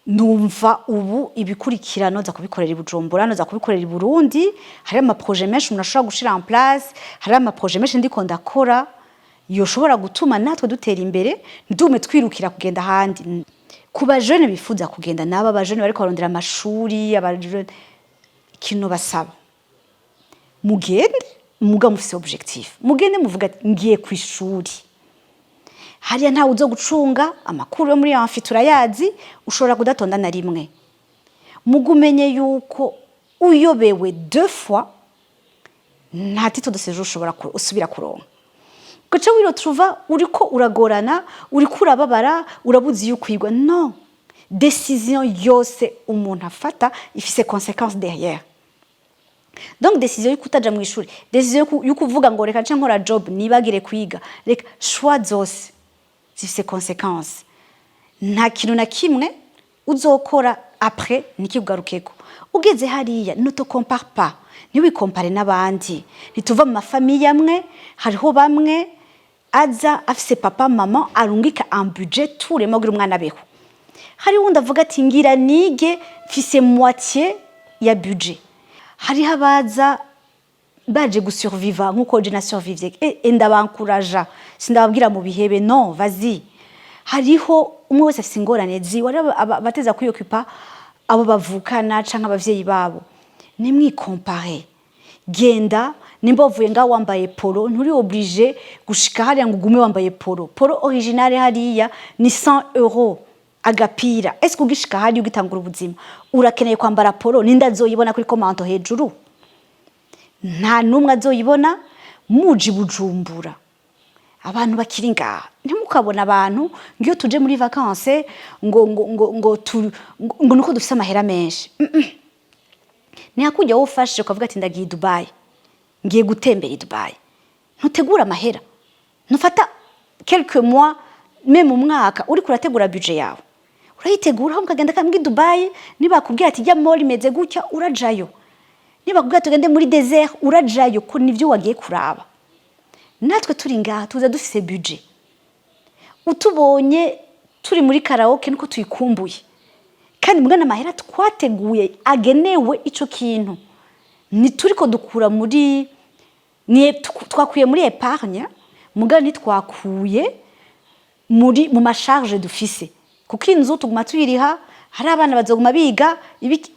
numva ubu ibikurikira noza kubikorera i Bujumbura, noza kubikorera i Burundi. Hari ama projet menshi umuntu ashobora gushira en place, hari ama projet menshi ndiko ndakora yoshobora gutuma natwe dutera imbere, ntidume twirukira kugenda ahandi. Ku bajene bifuza kugenda, n'aba bajene bariko barondera amashuri, abajene, ikintu basaba: mugende muga mufise objectif, mugende muvuga ati: "Ngiye ku ishuri." Hariya ntawe uzo gucunga amakuru yo muri amphi, turayazi, ushobora kudatonda na rimwe. Mugumenye yuko uyobewe deux fois, nta titre de séjour ushobora usubira kuronka. Ugaca wiretrouva uriko uragorana, uriko urababara, urabuze iyo ukwigwa. No décision yose umuntu afata ifise conséquence derrière. Donc décision yo kutaja mu ishuri, décision yo kuvuga ngo reka nce nkora job nibagire kwiga, reka, choix zose zifise conséquence. Nta kintu na kimwe uzokora après ntikikugarukeko. Ugeze hariya, ne te compare pas, ntiwikompare n'abandi. Ntituva mu ma familles amwe. Hariho bamwe aza afise papa, mama arungika un budget turema kugira umwana abeho. Hari wundi avuga ati: "Ngira nige, mfise moitié ya budget." Hariho abaza baje gusurviva nkuko je na survivye et ndabankuraja, sindababwira mu bihebe, non, vas-y. Hariho umwe wese afise ingorane ziwe. Hariho abateza kwiyokupa abo bavukana canke abavyeyi babo. Nimwikompare. Genda, nimba wavuye ngaho wambaye polo, nturi obligé gushika hariya ngo ugume wambaye polo. Polo originale hariya ni 100 € agapira. Est-ce que ugishika hariya, ugitangura ubuzima, urakeneye kwambara polo? Ninde azoyibona kuri manteau hejuru? Nta n'umwe azoyibona. Muji Bujumbura, abantu bakiri ngaha, ntimukabona abantu ngo iyo tuje muri vacances ngo nuko dufise amahera menshi. Ni hakujya wowe ufashe ukavuga ati: "Ndagiye i Dubai, ngiye gutembera i Dubai." Ntutegura amahera, ntufata quelques mois, même umwaka, uriko urategura budget yawe, urayitegura, aho mukagenda kambwa i Dubai. Nibakubwira ati: "Jya mall imeze gutya," urajayo. Nibakubwira tugende muri désert, urajayo, ko nivyo wagiye kuraba. Natwe turi ngaha tuza dufise budget. Utubonye turi muri karaoke nuko tuyikumbuye, kandi mugana amahera twateguye agenewe ico kintu. Ntituriko dukura muri ni twakuye muri épargne, mugana ntitwakuye muri mu ma charges dufise, kuko inzu tuguma tuyiriha, hari abana bazoguma biga,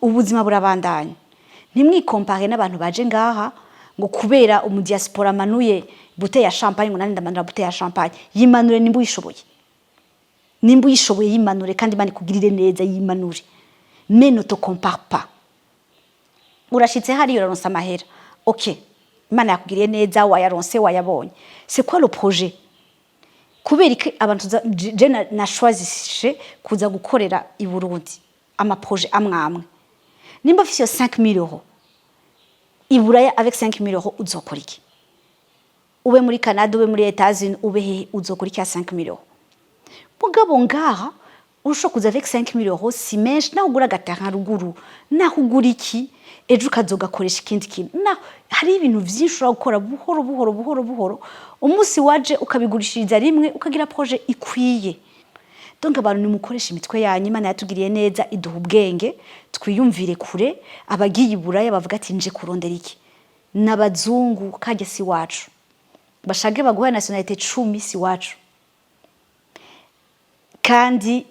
ubuzima burabandanya. Ntimwikompare n'abantu baje ngaha ngo kubera umu diaspora amanuye bouteille ya champagne ngo nandi ndamanura bouteille ya champagne. Yimanure nimba uyishoboye, nimba uyishoboye yimanure, kandi Imana ikugirire neza, yimanure. Mais ne te compare pas. Urashitse hariya, uraronsa amahera, ok, Imana yakugiriye neza, wayaronse, wayabonye. C'est quoi le projet? Kubera iki abantu je na choisissé kuza gukorera i Burundi ama projets amwe amwe? Nimba ufise iyo 5000 € i Buraya, avec 5000 € uzokora iki? Ube muri Canada, ube muri Etats-Unis, ube hehe, uzokora iki ya 5000 €? Mugabo ngaha ushobora kuza avec 5000 €, si menshi, naho ugura agaterrain ruguru, naho ugura iki, ejo ukazogakoresha ikindi kintu. Naho hari ibintu vyinshi ushobora gukora buhoro buhoro buhoro buhoro, umunsi waje ukabigurishiriza rimwe, ukagira projet ikwiye. Donc abantu, nimukoresha imitwe yanyu. Imana yatugiriye neza, iduha ubwenge, twiyumvire kure. Abagiye i Buraya bavuga ati: "Nje kurondera iki?" N'abazungu kajya si wacu, bashage baguha nationalité 10, si wacu. Kandi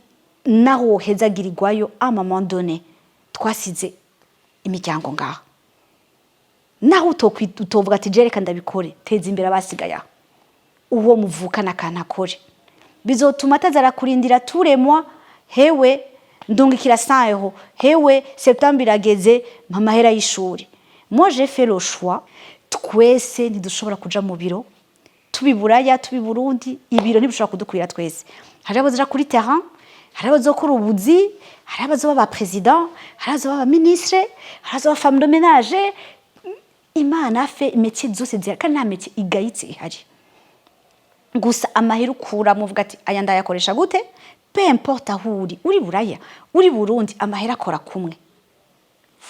naho wohezagirirwayo, à un moment donné twasize imiryango ngaha. Naho utovuga ati: "Jereka ndabikore," teza imbere abasigaye aho, uwo muvukana akantu akore, bizotuma ataza arakurindira turemwa: "Hewe, ndungikira 100 €, hewe, septembre irageze, mpa amahera y'ishuri." Moi, j'ai fait le choix. Twese ntidushobora kuja mu biro, tubi Buraya, tubi Burundi, ibiro ntibishobora kudukwira twese. Hari abazoja kuri terrain, hari abazokora ubuzi, hari abazoba ba président, hari abazoba ba ministre, hari abazoba femme de ménage. Imana fait métier zose zihari, kandi nta métier igayitse ihari. Gusa amahera ukura, muvuga ati: "Aya ndayakoresha gute?" Peu importe aho uri, uri Buraya, uri Burundi, amahera akora kumwe.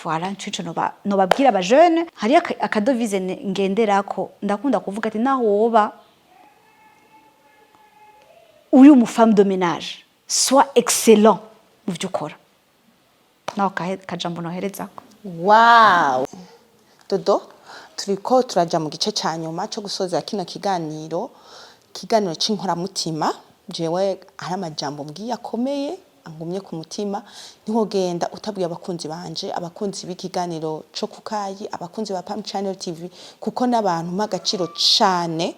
Voilà, nico nobabwira aba jeunes. Hariyo aka devise ngenderako, ndakunda kuvuga ati: "Naho woba uri umu femme de ménage, sois excellent mu byo ukora." Naho kajambo noherezako. Wow, Dodo, turiko turaja mu gice ca nyuma cyo gusoza kino kiganiro, kiganiro c'inkoramutima. Jewe hari amajambo mbwiye akomeye angumye ku mutima. Ntiwogenda utabwiye abakunzi banje, abakunzi b'ikiganiro co kukayi, abakunzi ba Pam Channel TV, kuko n'abantu mpa agaciro cane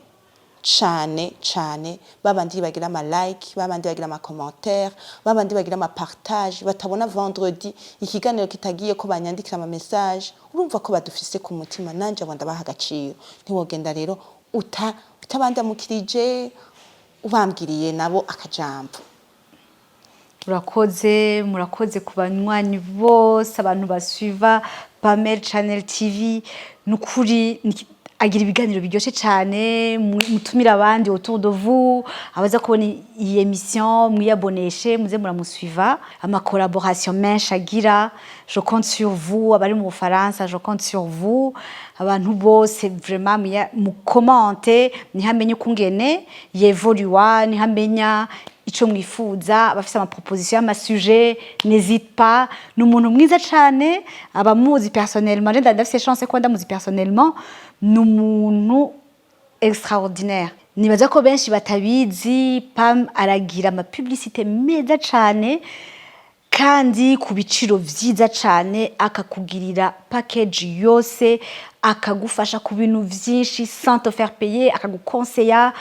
cane cane, babandi bagira ama like, babandi bagira ama commentaire, babandi bagira ama partage, batabona vendredi ikiganiro kitagiye ko banyandikira ama message. Urumva ko badufise ku mutima, nanje abo ndabaha agaciro. Ntiwogenda rero utabandamukirije, ubambwiriye nabo akajambo. Urakoze, murakoze ku banywanyi bose, abantu basuiva Pamel Channel TV. Nukuri Agira ibiganiro biryoshe cyane. Mutumire abandi autour de vous, abaza kubona iyi émission, mwiyaboneshe, muze muramusuiva. Ama collaboration menshi agira. Je compte sur vous, abari mu Bufaransa, je compte sur vous, abantu bose vraiment mukommente, niho amenya ukungene yevoluwa, niho amenya ico mwifuza. Abafise ama proposition y'ama sujet, n'hésite pas. Ni umuntu mwiza cane. Abamuzi personnellement, je ndafise chance ko ndamuzi personnellement, ni umuntu extraordinaire. Nibaza ko benshi batabizi, Pam aragira ama publicité meza cane kandi ku biciro vyiza cane, akakugirira package yose, akagufasha ku bintu vyinshi sans te faire payer, akagukonseya,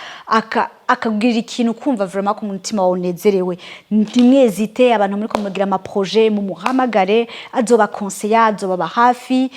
akakugirira ikintu kumva vraiment ko umutima wawe unezerewe. Ntimwezite, abantu muriko mugira ama projet, mumuhamagare, azobakonseya, azobaba hafi,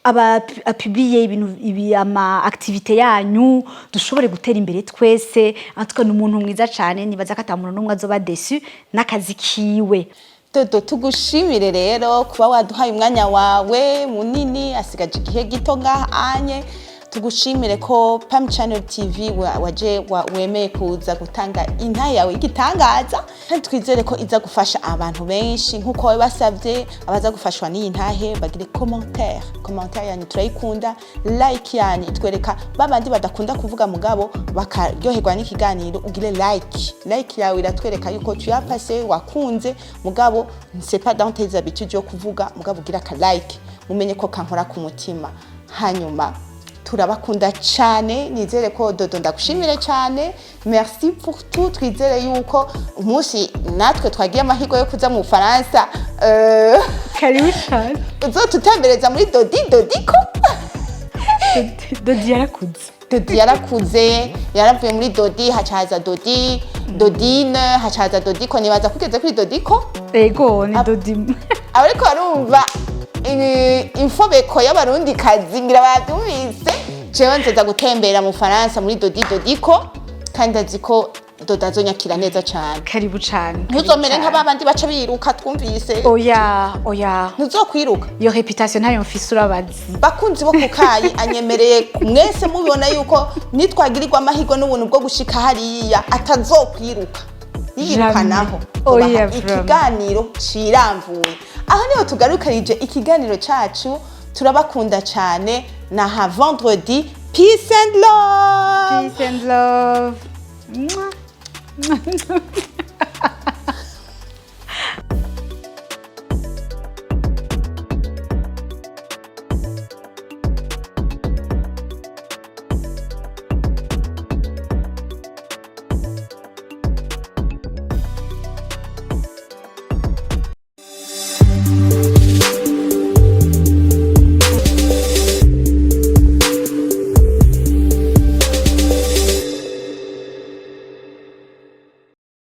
aba apubliye ibintu ibi, ama activité yanyu, dushobore gutera imbere twese. En tout cas, ni umuntu mwiza cane. Nibaza ko ata muntu n'umwe azoba déçu n'akazi kiwe. Dodo, tugushimire rero kuba waduhaye umwanya wawe munini, asigaje igihe gito ngaha anye. Tugushimire ko Pam Channel TV waje wemeye kuza gutanga intahe yawe y'igitangaza, kandi twizere ko iza gufasha abantu benshi nk'uko wabasabye. Abaza gufashwa n'iyi ntahe bagire commentaire. Commentaire yanyu turayikunda, like yanyu itwereka babandi badakunda kuvuga mugabo bakaryoherwa n'ikiganiro. Ugire like, like yawe iratwereka yuko tu as passé, wakunze, mugabo c'est pas dans tes habitudes yo kuvuga, mugabo ugira ka like, mumenye ko kankora ku mutima. Hanyuma turabakunda cyane. Nizere ko, Dodo, ndagushimire cyane, merci pour tout. Twizere yuko umunsi natwe twagiye amahirwe yo kuza mu Bufaransa, Karibu cyane. uzotutembereza muri Dodi Dodiko. Dodi yarakuze. Dodi yarakuze, yaravuye muri Dodi, hacaza Dodi Dodine, hacaza Dodiko. Nibaza kugeze kuri Dodiko. Ego, ni Dodi. Abariko barumva imfobeko y'Abarundi kazi ngira bavyumvise. Jewe nzoza gutembera mu Faransa muri Dodi Dodiko, kandi azi ko Dodo azonyakira neza cane. Karibu cyane. Ntuzomere nka babandi baca biruka twumvise. Oya, oya. Ntuzokwiruka. Iyo réputation ntayo mfise, urabazi. Bakunzi bo kukayi, anyemereye mwese mubibona yuko nitwagirirwa amahirwe n'ubuntu bwo gushika hariya, atazokwiruka yirukanaho. Oya, Tubaha vraiment. ikiganiro ciramvuye. Aho niho tugarukarije ikiganiro cacu. Turabakunda cyane. Naha vendredi. Peace and love. Peace and love. Mwah.